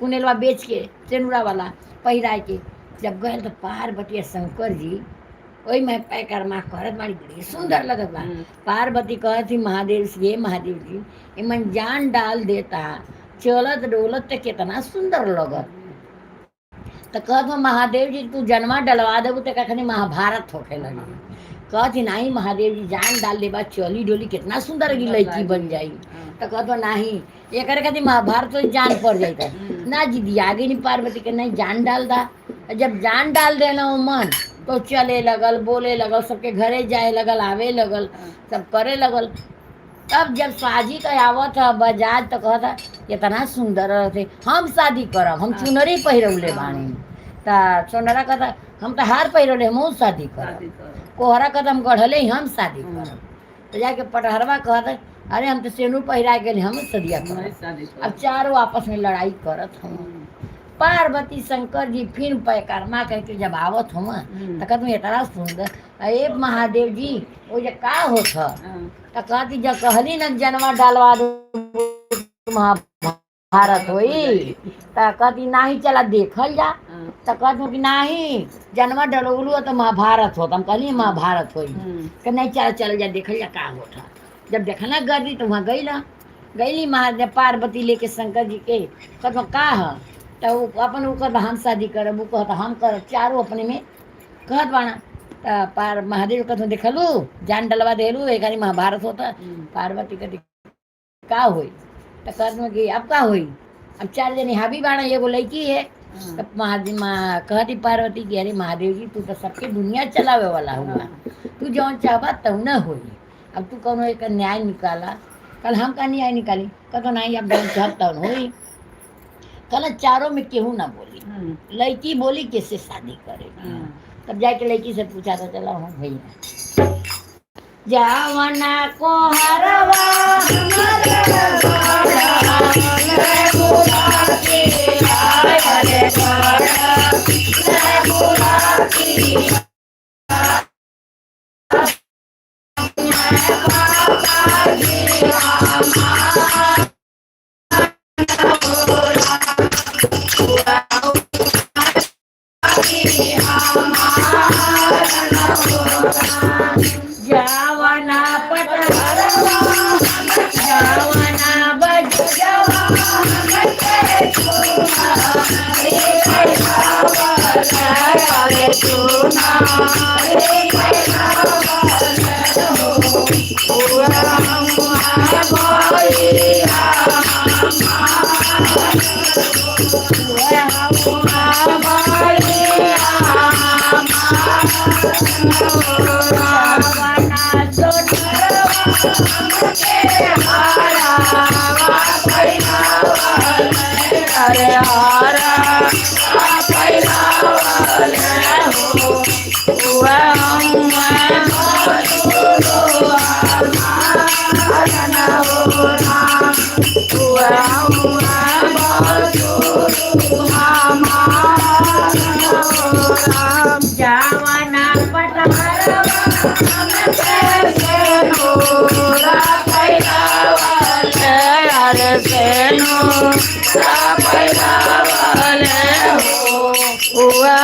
कुनेलवा बेच के सेनुरा वाला पहिराए के जब गए तो पार्वती शंकर जी ओही में पैकरमा करत बाड़ी, बड़ी सुंदर लगत बा। पार्वती कहत थी महादेव से, ये महादेव जी इमन जान डाल देता, चलत डोलत त कितना सुंदर लगत। तो कहत बा, महादेव जी तू जन्मा डलवा देबू तो कखनी महाभारत होखे लगी। कहत नहीं महादेव जी जान डाल देबा, चली डोली कितना सुंदर की लड़की बन जाई। तो कहत बा, नाही एकर खातिर महाभारत में जान पड़ जाता ना जी। आगे नहीं पार्वती के नहीं जान डाल दा। जब जान डाल देना वो मन तो चले लगल, बोले लगल, सबके घरे जाए लगल, आवे लगल, सब करे लगल। तब जब शादी का आवत है बजाज तो कहता इतना सुंदर रहते, हम शादी करब, हम चुनरी पहिरौले बानी। त सोनरा कहता हम तो हार पहिरौले, हमहूँ शादी करब। कोहरा कहता हम गढ़ले ही, हम शादी करब। तो जाके पटहरवा कहता अरे हम तो सेनू पहिरा गेल, हम सदिया करब। अब चारों आपस में लड़ाई करत हम। पार्वती शंकर जी फिर पैकर्मा कह के जब आवत हम तो कहत इतना सुंदर, अरे महादेव जी वो जे का होत ह? तो कहती जब कहली न जनवा डालवा दो महाभारत होई। तो कहती नाही चला देखल जा। तो कहत कि नाही जनवा डलौलू तो महाभारत होत, हम कहली महाभारत होई कि नहीं, चला चल जा देखल जा का होत ह। जब देखना गर्दी तो वहाँ गईला, गईली महादेव पार्वती लेके शंकर जी के, कहत का ह? तो वो अपन वो कहत हम शादी करब, वो कहत हम करब, चारों अपने में कहत बाना। त पार महादेव कहत देखलू जान डलवा देलू, एक महाभारत होता। पार्वती कहती का होई? तो कहत कि अब का होई, अब चार जने हाबी बाना, एगो लड़की है। तब महादेव कहती पार्वती कि अरे महादेव जी तू तो सबके दुनिया चलावे वाला हुआ, तू जौन चाहबा तब न होई, अब तू कौनो एक न्याय निकाला। कल हम का न्याय निकाली? कहतो नहीं अब जौन चाहब तौन होई। कल चारों में केहू ना बोली, लड़की बोली कैसे शादी करेगी। तब जाके लड़की से पूछा था चला हूँ भैया जावना को हरवा जावना पटहरवा जावना बजवा जावना जावना पटहरवा हम सेनुरा पैरावले अरे सेनुरा पैरावले हो हुआ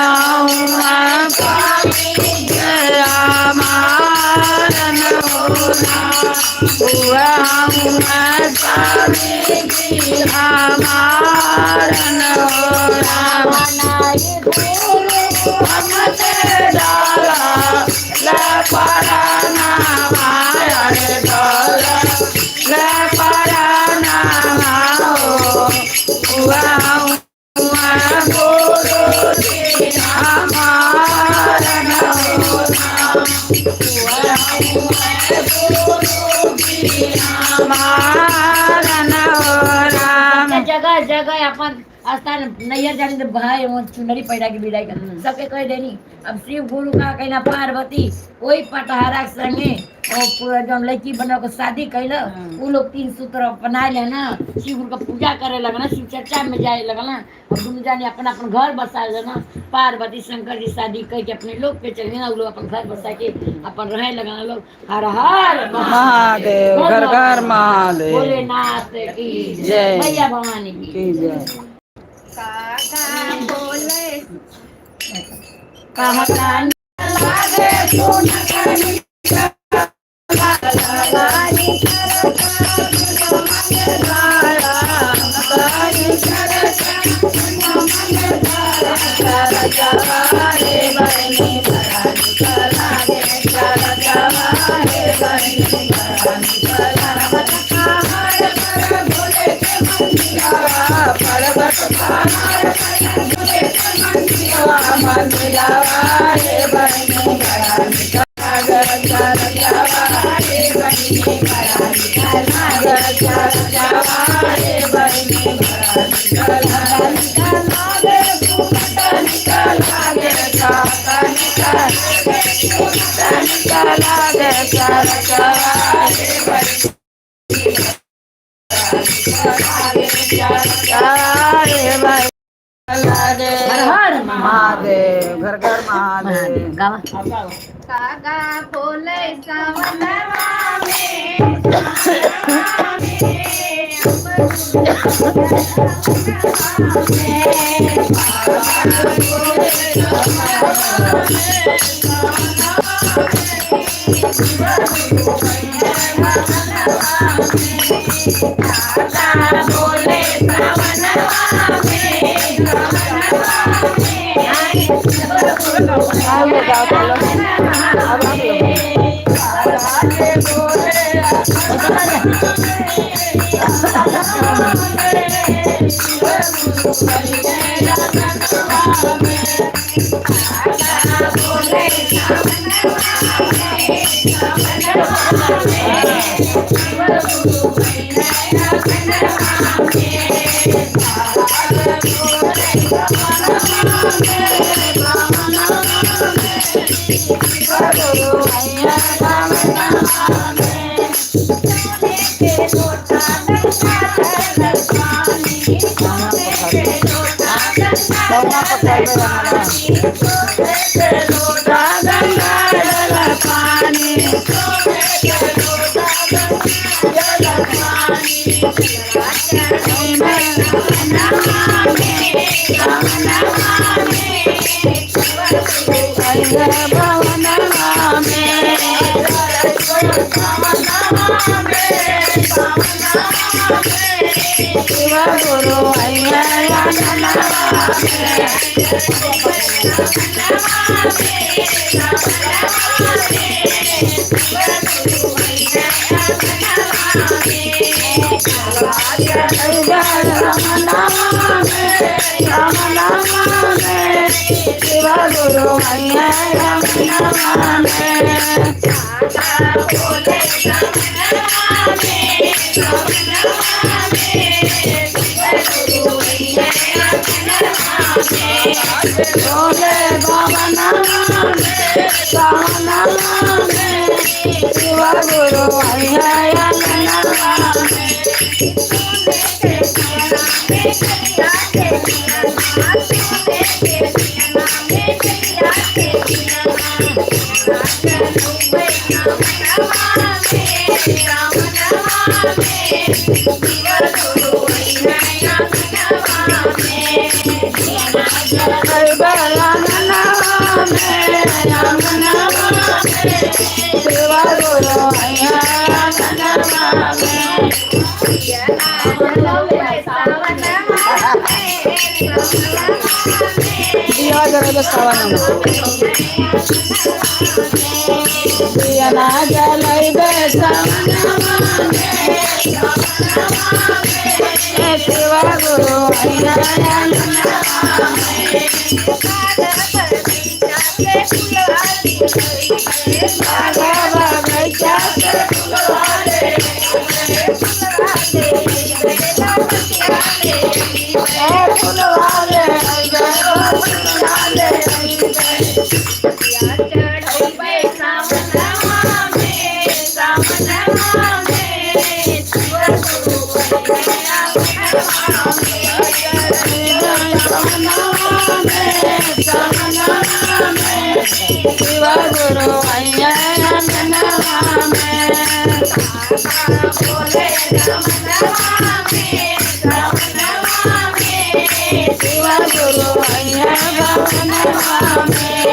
मारन होना हुआ स्वामी मारन होना हमसे डाला ले पराना माया रे डाला ले पराना हो हुआ हुआ गुरु जी हमारन होना हुआ गुरु जी हमारन होना। जगह जगह अपन स्थान नैहर जाने तो भाई वो चुनरी पहिरा के विदाई कर सबके कह देनी। अब शिव गुरु का कहना पार्वती वही पटहारा के संगे और पूरा जौन लड़की बना के शादी कैल उ लोग तीन सूत्र अपना लेना, शिव गुरु का पूजा करे लगना, शिव चर्चा में जाए लगना और दुनू जाने अपन अपन घर बसा लेना। पार्वती शंकर जी शादी कर के अपने लोग पे चल ना, उ लोग अपन घर बसा के अपन रहे लगना लोग। हर हर महादेव, घर घर महादेव। भोलेनाथ की जय। मैया भवानी की की जय। काका बोले कहता हर हर महादेव, घर घर महादेव। गावा। काका बोले सावनवा में सावनवा में आप लोग गाओ चलो, अब आप लोग। सेवा गुरु आंगनवा में। दिया जरा सावन में दिया ना जलैबे सावनवा में, सेवा गुरु आंगनवा में। बाबा बगैचा से फुलवाले, ए फुलवाले, फुलवाले। शिवा गुरु आंगनवा में। शिवा गुरु भवनवा में।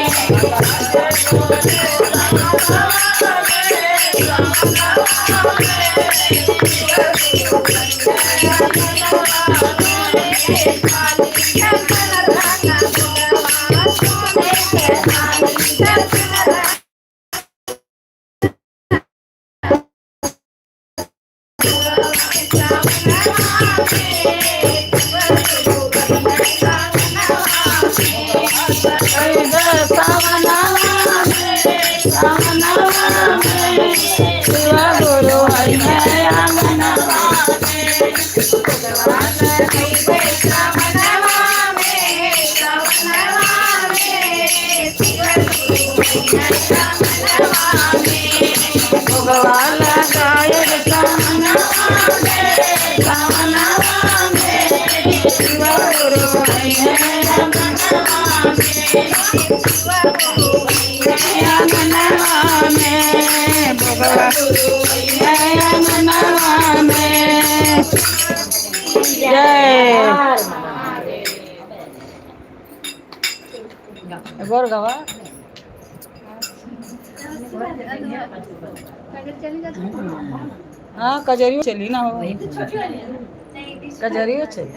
शिवा गुरु आंगनवा में। भगवान गायब सावनवा में, सावनवा में। शिवा गुरु आंगनवा में, आंगनवा में। भगवान आंगनवा में। जय गोर गवा। हाँ कजरियो चली ना हो, कजरियो चली।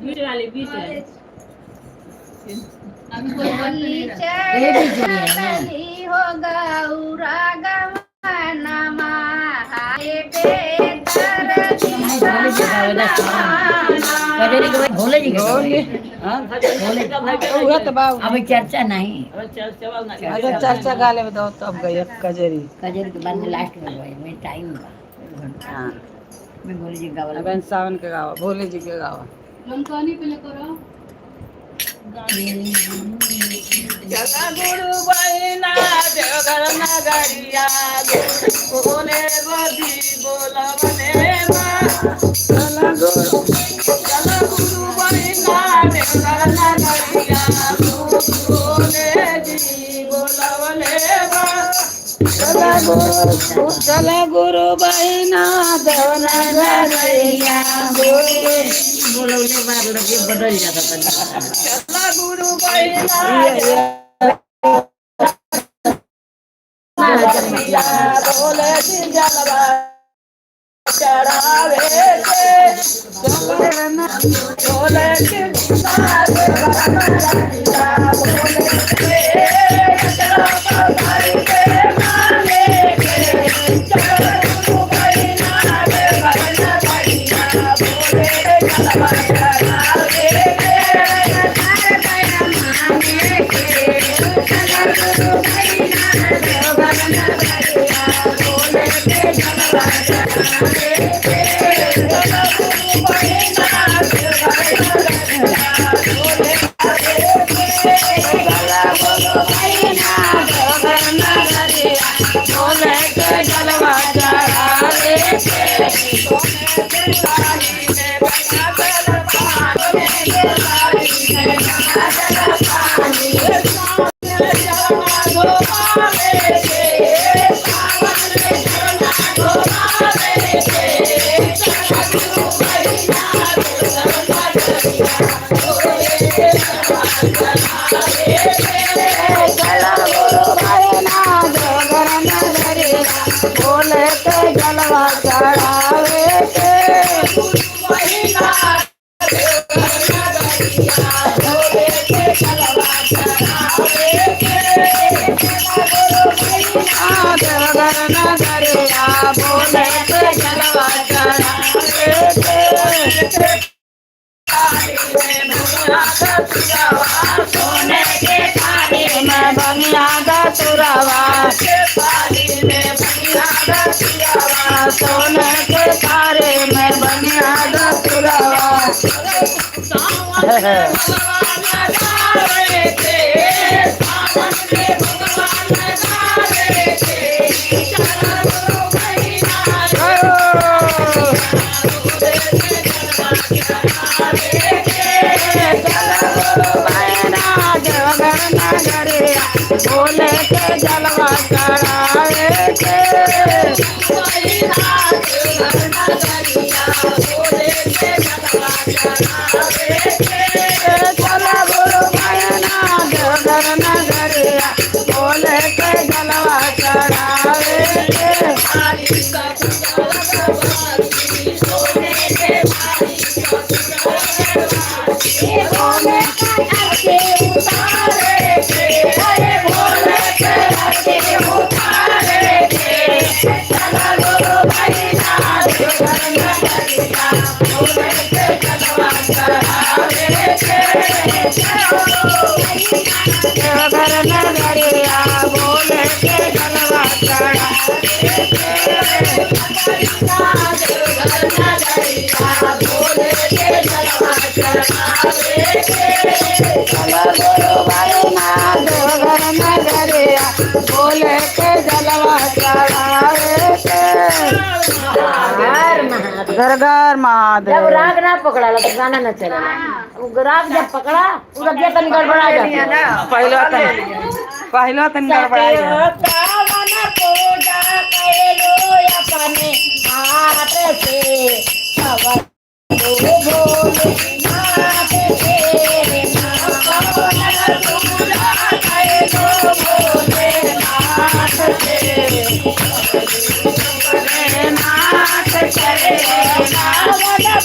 बीच वाले बीच वाले। हो गौरा गमनमा हाय बेदर कजरी के भोले जी के भोले हाँ भोले उहे तो बा। अभी चर्चा नहीं। अच्छा चर्चा गा ले बताओ तब गई कजरी। कजरी के बाद में लास्ट में गई मैं टाइम का घंटा हाँ मैं भोले जी गावला। अब सावन के गावा, भोले जी के गावा। चला गुरु बहिना देवघर नगरिया, बोले बदी बोलवने माँ। चला गुरु, चला गुरु बहिना देवघर नगरिया, बोले जी बोलवने माँ। चला गुरु, चला गुरु बहिना देवघर नगरिया, बोले बोलवले बाद लगे बदल जाता था। चला गुरु बहिना बोले जी जलवा चढ़ावे के, बोले जी देवघर नगरिया भोले के जलवा चढ़ावे के। सोने के थाली में बंगिया धतुरवा, सोने के थाली में बंगिया धतुरवा। देवघर नगरिया भोले के जलवा चढ़ावे के। चला गुरु भैना देवघर नगरिया भोले के जलवा चढ़ावे के। भोले के उतारे के, अरे भोले के आरती उतारे के। चला गुरु भैना देवघर नगरिया भोले के जलवा चढ़ावे के। देवघर नगरिया भोले के जलवा चढ़ावे के। चला गुरु भैना देवघर नगरिया भोले के जलवा चढ़ावे के। हर महादेव। घर घर महादेव। जब राग ना पकड़ा तो गाना न चला। वो राग जब पकड़ा वो रबिया तन गड़बड़ा जाती है। पहलो तन, पहलो तन गड़बड़ा जा। सावन पूजा कैलो अपने हाथ से, पवन भोलेनाथ के। सावन पूजा कैलो भोलेनाथ के, भोलेनाथ के। सावन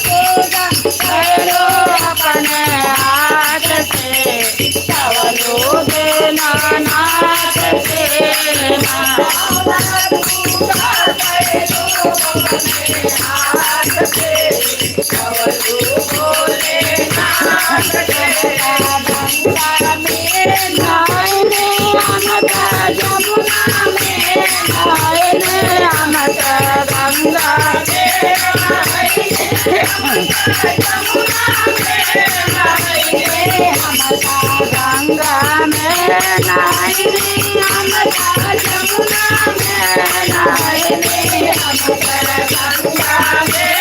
पूजा कैलो अपने हाथ से, सवलो देनाथ के। गंगा में नायने अमत, जमुना में नायने अमत, गंगा में गंगा में नायने अमत, जमुना में नायने अमत, गंगा में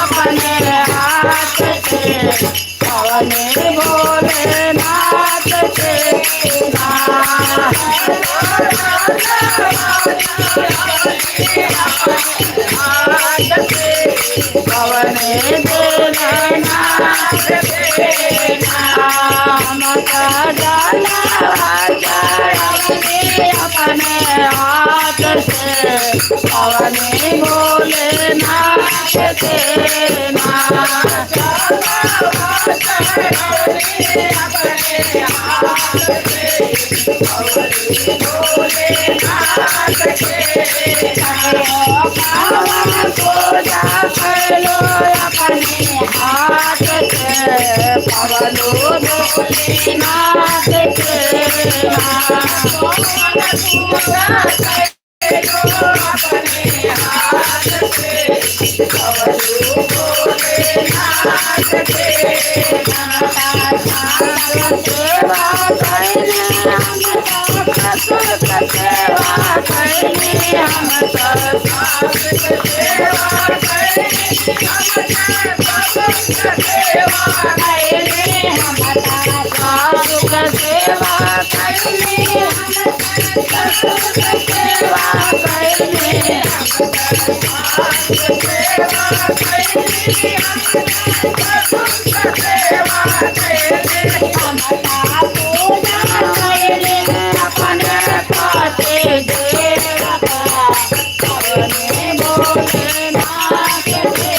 अपने हाथ से, पवने भोलेनाथ के। पवने भोलेनाथ के नाम का जलवा चढ़वनी अपने हाथ से, पवने भोलेनाथ के नाम। पावन पूजा कैलो अपने हाथ से, पवनो भोलेनाथ के। सेवा कैले हम ससुर के, सेवा कैले हम सासु के, सेवा कैले हम ससुर के, सेवा कैले हम पूजा कैले अपने पति देव का, पवने भोलेनाथ के।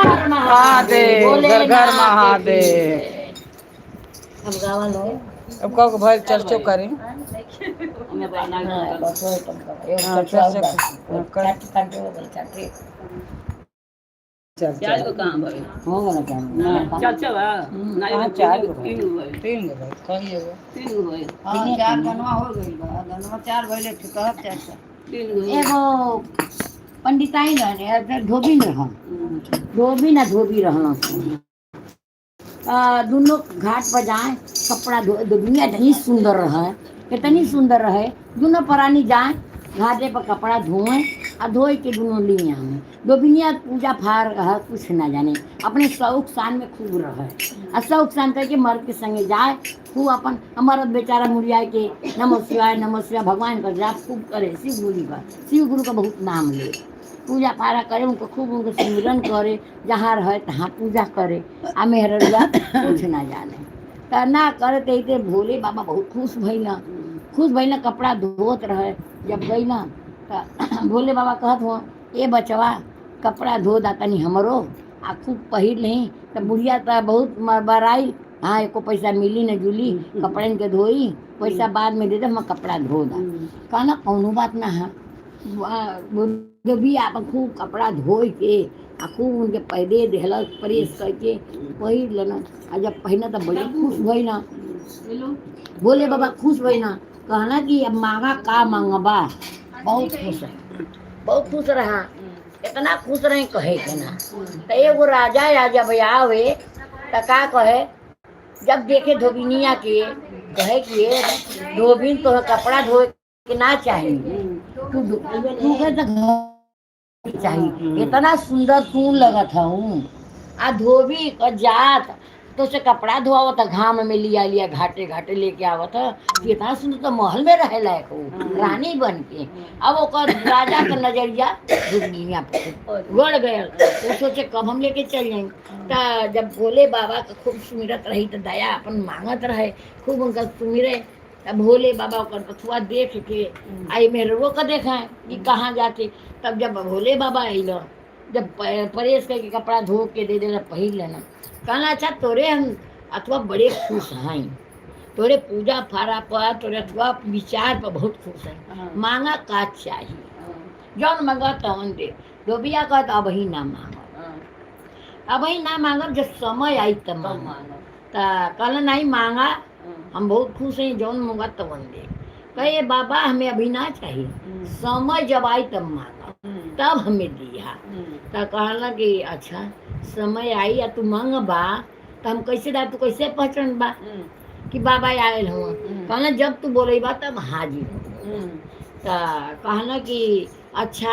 महादेव, घर घर महादेव। अब गावा लो। अब कब भाई चर्चो करें? हाँ, चर्चा कर। चल चार गो कहाँ भइल? हो चल चल हाँ, चार गो भइल। तीन गो भइल, कहिए गो। तीन गो भइल। हाँ, चार गनवा हो गइल बा। गनवा चार भइले, ठीक कहत चार चार। तीन गो। एगो पंडिताई रहने, धोबी न रहन, धोबी ना धोबी रहन। दोनों घाट पर जाए कपड़ा धो, दुनिया इतनी सुंदर रहे, इतनी सुंदर रहे। दोनों प्राणी जाए घाटे पर कपड़ा धोएं आ धोए के दोनों लिए आवे। धोबिनिया पूजा फार रह कुछ ना जाने, अपने शौक शान में खूब रहे। आ शौक शान करके मर्द के संगे जाए खूब अपन मर्द बेचारा मुड़िया के नमः शिवाय नमः शिवाय भगवान का जाप खूब करे। शिव गुरु का, शिव गुरु का बहुत नाम ले, पूजा पारा करे, उनको खूब उनको सिमरन करे, जहाँ रहे तहाँ पूजा करे। आ मेहररुआ कुछ ना जाने त ना करे ते भोले बाबा बहुत खुश भइल। खुश भइल, कपड़ा धोत रहे। जब गई ना त भोले बाबा कहत हो, ए बचवा कपड़ा धो दा तनी हमरो आ खूब पहिर लही। त बुढ़िया त बहुत बराई, हाँ एको पैसा मिली न जुली, कपड़न के धोई पैसा बाद में दे दे, हम कपड़ा धो दा। कहना कौनो बात ना है। भी आप खूब कपड़ा धोए के आ खूब उनके पैदे देहला प्रेस करके पहिर लेना। आ जब पहिना तो बड़ी खुश भई ना। बोले बाबा खुश भई ना, कहना कि अब मांगा का मांगबा। बहुत खुश है, बहुत खुश रहा, इतना खुश रहे कहे के ना। तो एगो राजा आ जब आवे तो का कहे, जब देखे धोबिनिया के कहे कि ये धोबिन तो कपड़ा धोए के ना चाहिए, तू तू के तो घर चाहिए, इतना सुंदर तू लगत हूँ। आ धोबी क जात तो से कपड़ा धोआवत घाम में लिया लिया घाटे घाटे लेके आवत, इतना सुंदर तो महल में रहे लायक हो रानी बन के। अब ओकर राजा का नजरिया धोबिनिया पर गड़ गया। वो सोचे कब हम लेके चल जाएंगे। त जब भोले बाबा का खूब सुमिरत रही तो दया अपन मांगत रहे, खूब उनका सुमिरे। तब भोले बाबा ओकर पथुआ देख के आई मेहरबो का देखा कि कहाँ जाते। तब जब भोले बाबा अइल, जब परेश करके कपड़ा धो के दे देना पहिर लेना, कहना अच्छा तोरे हम अथवा बड़े खुश हैं, तोरे पूजा फारा पर तोरे अथवा विचार पर बहुत खुश हैं, मांगा का चाहिए, जौन मांगा तवन दे। धोबिया कहत अब ही ना मांगब, अब ही ना मांगब, जब समय आई तब मांगब। त कहला नहीं मांगा, हम बहुत खुश हैं, जौन मांगा तवन दे। कहे बाबा हमें अभी ना चाहिए, समय जब आई तब मांगा, तब हमें दिया। त कहला कि अच्छा समय आई या तू मांग बा तो हम कैसे दा, तू कैसे पहचान बा कि बाबा आयल हुआ। कहला जब तू बोले बा तब हाजिर हो। त कहला कि अच्छा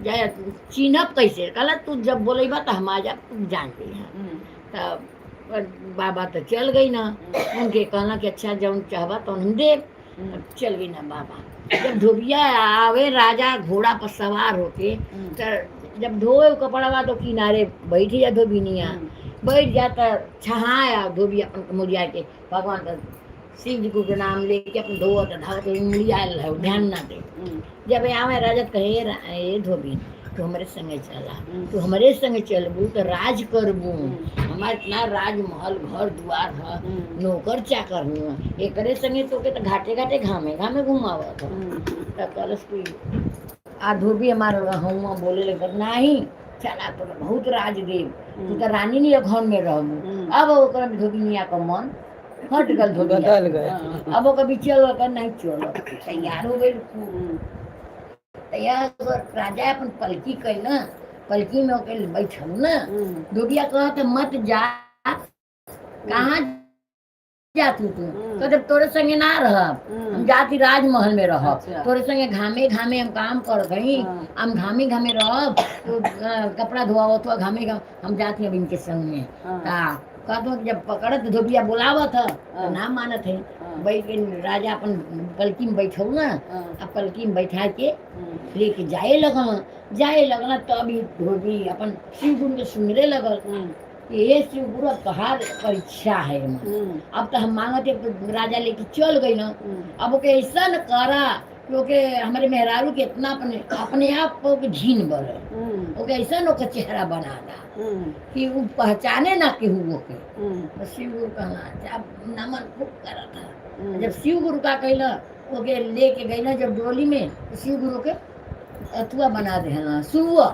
जा चिन्हब कैसे, कहला तू जब बोले बा तो हम आ जा, तू जान लिहा। तब बाबा तो चल गई ना, उनके कहला कि अच्छा जौन चाहबा तौन हम देब। चल गई ना बाबा। जब धोबिया आवे राजा घोड़ा पर सवार होके, तो जब धोए कपड़वा तो किनारे बैठ जा धोबिनिया, बैठ जा तो छहाया धोबी अपन मुड़िया के भगवान का शिव जी को के नाम लेके अपन धोवत धावत मुड़िया है, ध्यान ना दे। जब आवे राजा तो कहे ए धोबी तू हमारे संगे चला, तू हमारे संगे चलबू तो राज करबू, हमार इतना राजमहल घर द्वार है, नौकर चाकर हुआ, एकरे संगे तो के तो घाटे घाटे घामे घामे घुमावत ह। तो कहलस कि आ धोबी हमार हुआ बोले लगे नहीं चला तो बहुत राज देव, तू तो रानी नहीं घर में रहबू। अब ओकर धोबिनिया का मन हट गल, धोबिया बदल गए। अब ओकर भी चल कर नहीं चलो तैयार हो गई खूब तैयार हो गइल। राजा अपन पलकी कही ना, पलकी में ओके बैठल ना, धोबिया कहत मत जा, कहाँ जा तू, तू तो जब तोरे संगे ना रहब, हम जाती राजमहल में रहब, तोरे संगे घामे घामे हम काम कर गई, हम घामे घामे रहब, तो कपड़ा धोआवत तो घामे घाम हम जाती अब इनके संग में। कहत कि जब पकड़त धोबिया बोलावत है तो ना मानत है, बैठ के राजा अपन पलकी में बैठल ना, आ पलकी में बैठा के लेके जाए लगल, जाए लगल तब ई धोबी अपन शिव गुरु के सुनरे लगल कि हे शिव गुरु अब तोहार परीक्षा है हमार। अब तो हम मांगते तो राजा लेके चल गई ना, अब ओके ऐसा न करा कि ओके हमारे मेहरारू के इतना अपने अपने आप को ओके झीन बढ़े, ओके ऐसा न ओके चेहरा बना दा कि वो पहचाने ना केहू ओके। तो शिव गुरु कहना अच्छा, अब नमन खूब करा था। जब शिव गुरु का कहला ओके लेके गई ना जब डोली में, तो शिव गुरु के अथुआ बना देना सुअर,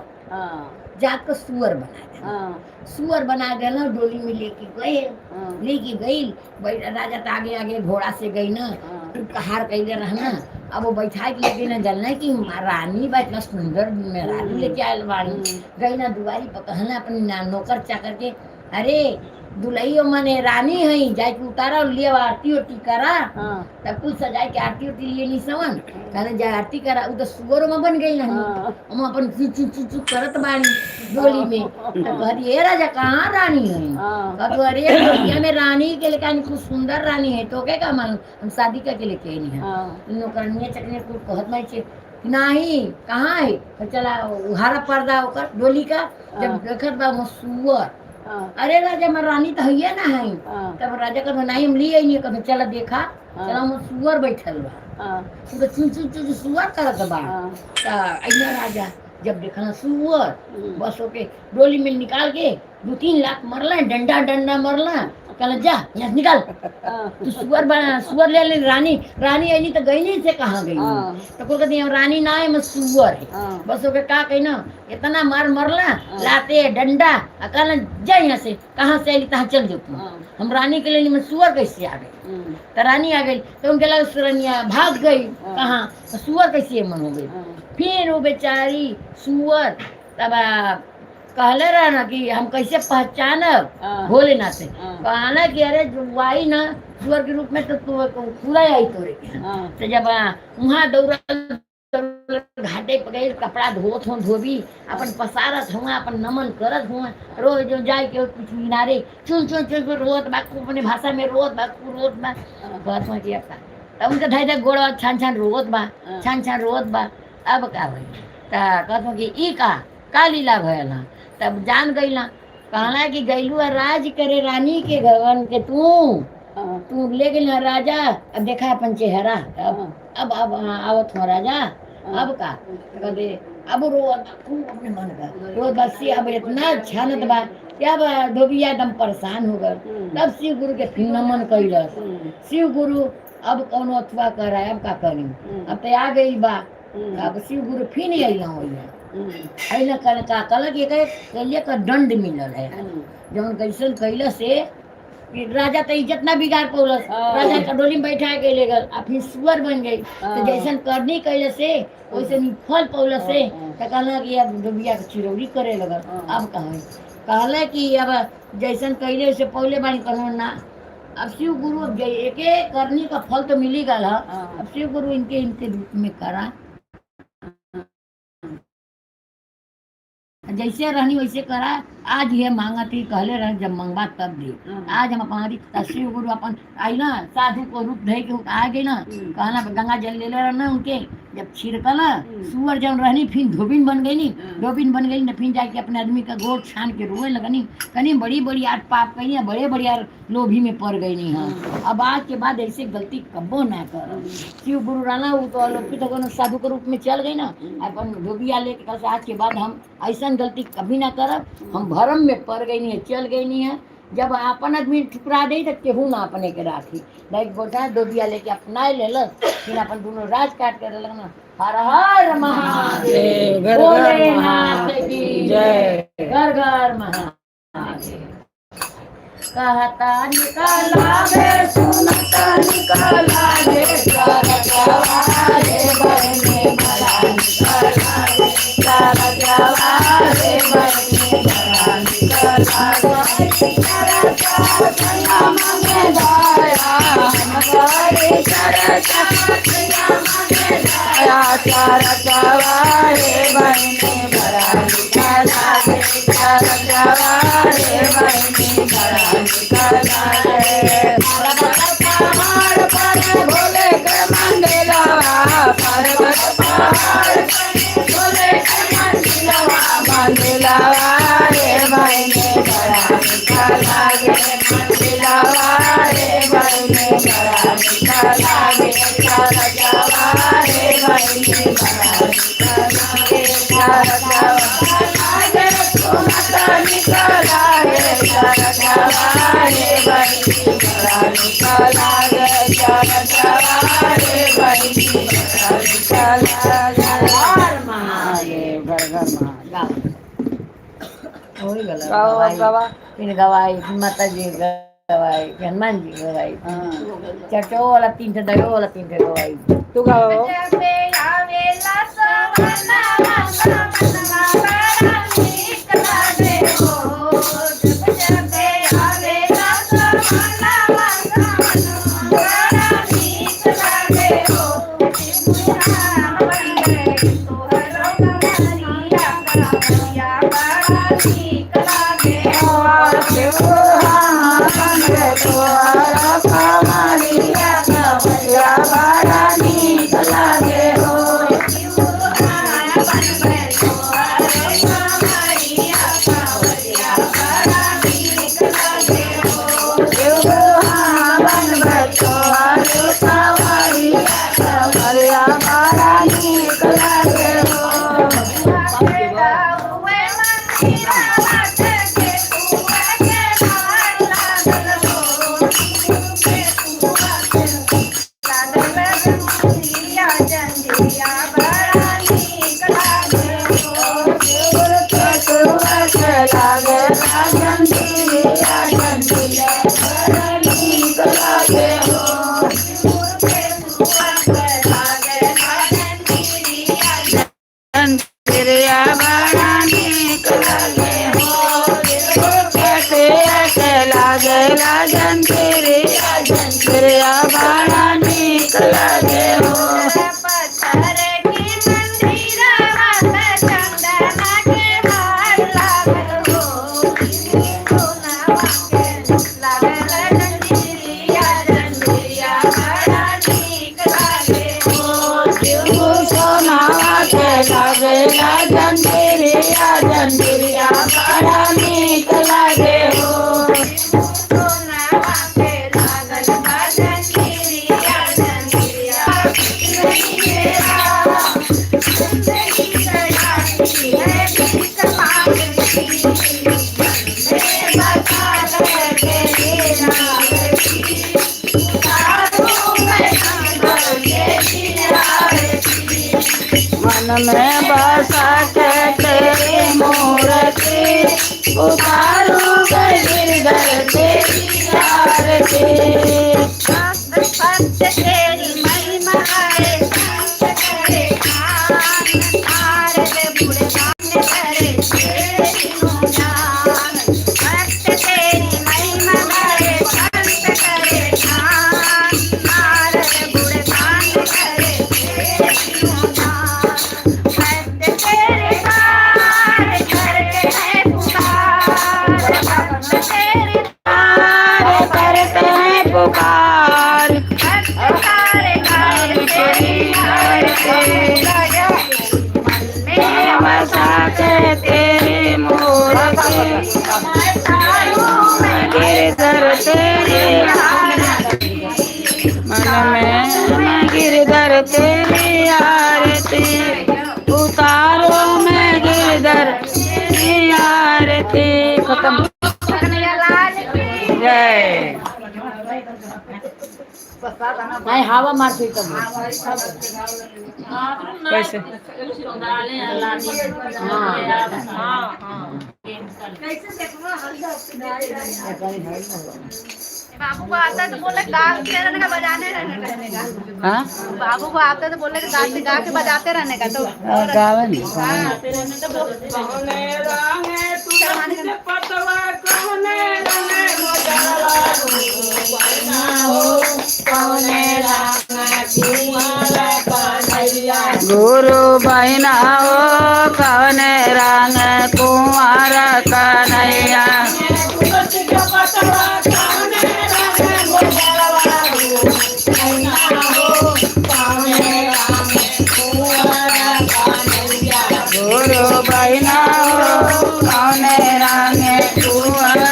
जात को सुअर बना देना, सुअर बना देना, डोली में लेके गए, लेके गई राजा तो आगे आगे घोड़ा से गई ना, हार कैले रहना। अब वो बैठा के लेके ना जलना कि रानी बा इतना सुंदर रानी लेके आयल बानी, गई ना दुआरी पर कहना अपनी नौकर चाकर के अरे दुलहियो मने रानी है, जाए के उतारा और लिए आरती उरती करा, तब कुल सजाए के आरती उरती लिए नी सवन, कहले जा आरती करा। उ तो सुअर में बन गई ना, हम अपन चू चू चू चू करत बानी डोली में। तो कहती ए राजा कहाँ रानी है, कहतो अरे दुनिया में रानी के लेके खूब सुंदर रानी है, तो के का मालूम हम शादी करके लेके आई है। नौकरनिया चकनिया कुल कहत नहीं छे नहीं कहाँ है, तो चला उहारा पर्दा ओकर डोली का, जब देखत बा वो सुअर, अरे राजा मैं रानी तो है ना है। तब राजा कहत नहीं हम लिए नहीं, कहत चला देखा, चला हम सुअर बैठल बा, तो चू चू चू सुअर करत बा। त अइना राजा जब देखना सुअर, बस ओके डोली में निकाल के 2-3 लाख मरला, डंडा डंडा मरला, कहला जा यहाँ से निकल, तू सुअर बना, सुअर ले ले। रानी रानी आई तो गई नहीं से कहाँ गई? तो कुल कहती रानी ना है, मैं सुअर है। बस ओके का कही ना, इतना मार मरला लाते डंडा, आ कहला जा यहाँ से, कहाँ से आई तहाँ चल जाओ तू। हम रानी के लिए मैं सुअर कैसे आ गई? तो रानी आ गई तो उनके लगा सुरनिया भाग गई कहाँ, तो सुअर कैसे मन हो गई? फिर वो बेचारी सुअर तब कहले रहा ना कि हम कैसे पहचानब भोलेनाथ से? कहना कि अरे जो आई ना सुअर के रूप में तो तू पूरा आई तोरे के यहाँ। तो जब वहाँ दौड़ा घाटे पर गई, कपड़ा धोत हो धोबी अपन पसारत हुआ, अपन नमन करत हुआ, रोज जो जाए के कुछ किनारे चुन चुन चुन चुन रोत बा, खूब अपने भाषा में रोत बा, खूब रोत बा। कहत हुआ कि अब का? तब उनके धाई धाई गोड़ छान छान रोत बा, छान छान रोत बा। अब का भई? त कहत हुआ कि ई का का लीला भयल हा? तब जान गई ना, कहला कि गैलू राज करे रानी के घवन के, तू तू ले गई राजा, अब देखा अपन चेहरा, अब आवत हो राजा। अब का कहते अब रोत बा, खूब अपने मन का रोत बा। सी अब इतना छानत बा कि अब धोबिया एकदम परेशान हो गए। तब शिव गुरु के फिर नमन कैलस। शिव गुरु अब कौनो अथवा कर रहा है, अब का करी? अब तो आ गई बा। अब शिव गुरु फिर नहीं अइला होइया अइला कर का कहलक कि कैले का दंड मिलल है जौन कैसन कैला से कि राजा तो इज्जत ना बिगाड़ पौलस। राजा का डोली में बैठा के ले गल, आ फिर सुअर बन गई। तो जैसन करनी कैले से वैसन ही फल पौलस से। तो कहला कि अब डुबिया के चिरौरी करे लगल। अब कहाँ कहला कि अब जैसन कैले वैसे पौले बानी कहूँ ना। अब शिव गुरु अब एक एक करनी का फल तो मिली गल है। अब शिव गुरु इनके इनके रूप में करा, जैसे रहनी वैसे करा। आज ये मांगा थी, कहले रह जब मंगवा तब दे। आज हम अपन शिव गुरु अपन आई ना साधु को रूप धई के आ गई ना। कहना गंगा जल ले ले ना उनके, जब छिड़कल सुअर जब रहनी फिर धोबिन बन गई नी, धोबिन बन गई ना, फिर जाके अपने आदमी का गोड़ छान के रोए लगनी, कनी बड़ी बड़ी यार पाप कही, बड़े बड़े यार लोभी में पड़ गई नी। हाँ अब आज के बाद ऐसे गलती कबो ना कर। शिव गुरु राना वो तो अलौकिक साधु के रूप में चल गई ना अपन धोबिया लेके। कल आज के बाद हम ऐसा गलती कभी ना करब, हम भरम में पड़ गई नहीं है, चल गई नहीं है। जब अपन आदमी ठुकरा दे तो केहू ना अपने के राखी लाइक गोटा धोबिया लेके अपना लेलस, फिर अपन दोनों राज काट कर लगना। हर हर महादेव, भोलेनाथ की जय, घर घर महादेव। कहता निकाला गे सुनता निकाला गे रे बहने भला निकाला रे बहने भला निकाला फिर गवाई, फिर माता जी गवाई, फिर हनुमान जी गवाई, चचो वाला तीन ठे, दयो वाला तीन ठे गवाई। तू गाओ। Bye. जंजीरिया जंजीरिया बड़ा नीक लागे हो। जंजीरिया बड़ा नीक लागे हो। कैसे ऐसे लागे ला जंजीरिया जंजीरिया बड़ा नीक लागे हो। पत्थर की मंदिरवा पे चंदना के हार लागल हो। सोनावा के लागल जंजीरिया जंजीरिया बड़ा नीक लागे हो। सोनावा के लागे ला जंजीरिया जंजीरिया बड़ा नीक लागे हो। सोनावा के लागल बा जंजीरिया जंजीरिया मन में बसा के तेरी मूर्ति उतारू गिरधर तेरी आरती। तेरी महिमा है संत करे गान नारद बुढ़े करे तेरी गुणगान। भक्त तेरी महिमा है संत करे गान नारद बुढ़े करे तेरी गुणगान। भक्त तेरे द्वार करते हैं पुकार। भक्त तेरे पुकार करते हैं पुकार। भक्त सारे गाए तेरी आरती। मन में बसा के तेरी मूर्ति गिरधर तेरी आरती। मन में गिरधर तेरी आरती उतारो मैं गिरधर तेरी आरती। खत्म। जय। नहीं हवा मारती तब। कैसे? बाबू को आता है तो बोले गा के रहने का, बजाने रहने का। हाँ बाबू को आता है तो बोले गा के गा के बजाते रहने का तो गावन। गुरु बहिना हो कवने रंग कुंवर कन्हैया। गुरु बहिना हो कवने रंग कुंवर कन्हैया। गुरु बहिना हो कवने रंग कुंवर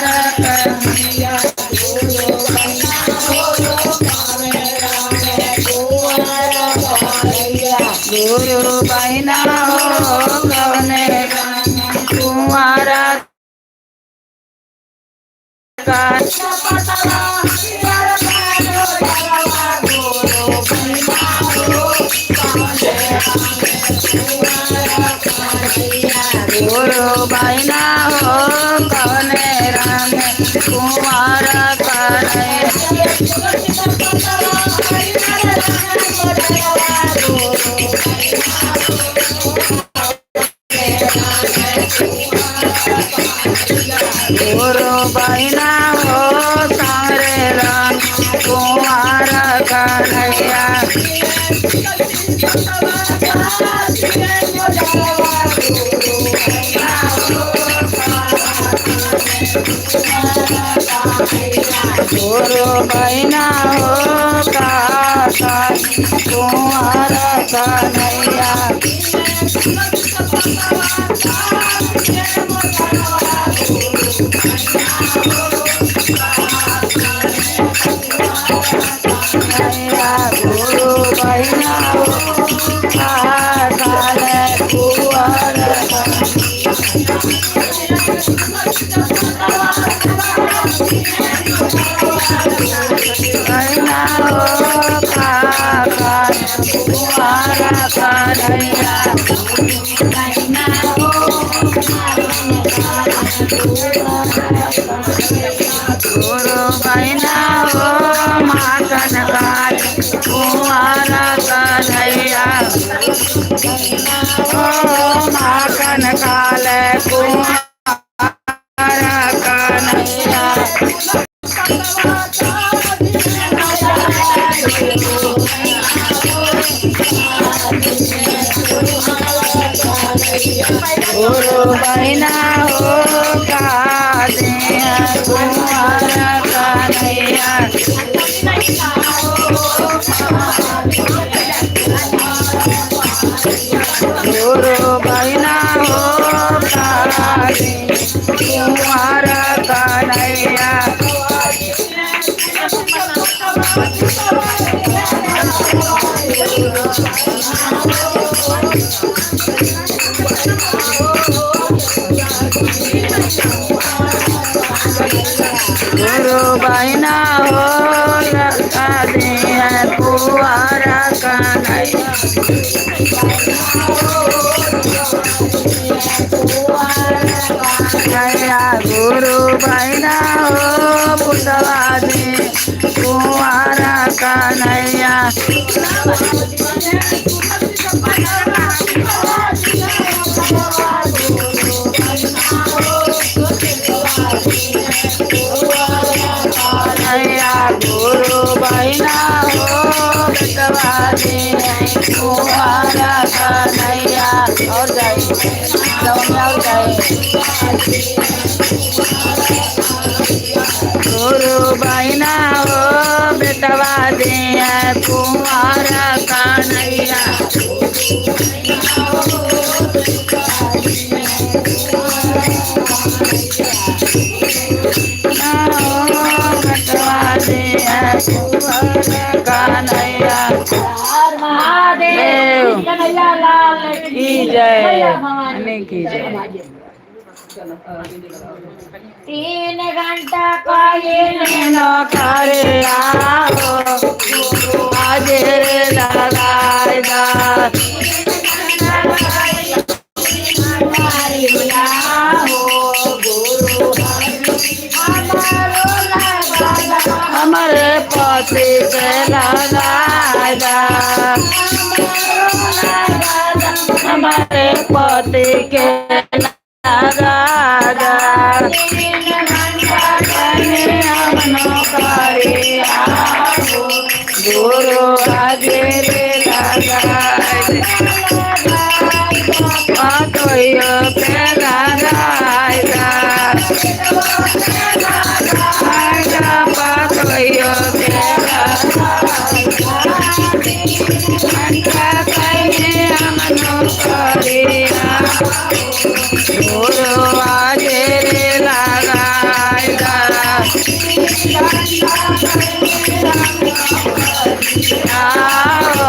गुरु बहिना हो कवने रंग कुंवर कन्हैया। गुरु बहिना हो सांवरे रंग कुंवर कन्हैया। गुरु बहिना हो काका कुंवर कन्हैया। गुरु बहिना हो काका कुंवर बहिना हो काका कुंवर कन्हैया। गुरु बहिना हो माखन काल कुंवारा कन्हैया। ओ माखन काल कुंवारा कन्हैया। गुरु बहिना हो कादे कुंवारा कन्हैया। गुरु बहिना हो कादे कुंवारा कन्हैया। गुरु बहिना हो कादे कुंवारा कन्हैया। कन्हैया गुरु बहिना हो पुतवा दे कुंवारा कन्हैया। कन्हैया गुरु बहिना हो पुतवा दे कुंवारा कन्हैया। और जाए और जाए। गुरु बहिना हो बेटवा दे कुंवारा कन्हैया। बेटवा दे कुंवारा कन्हैया। हर महादेव कन्हैया लाल की जय, की जय। 3 घंटा का नो करे आओ आज रे लगाए दा। हमारे पति के लगाए दा। हमारे पति के लगा दा। गुरु आगे रे लगाए पातोयो पे लगाए दा। पातोयो पे गुरु आगे रे लगाए दा। आओ।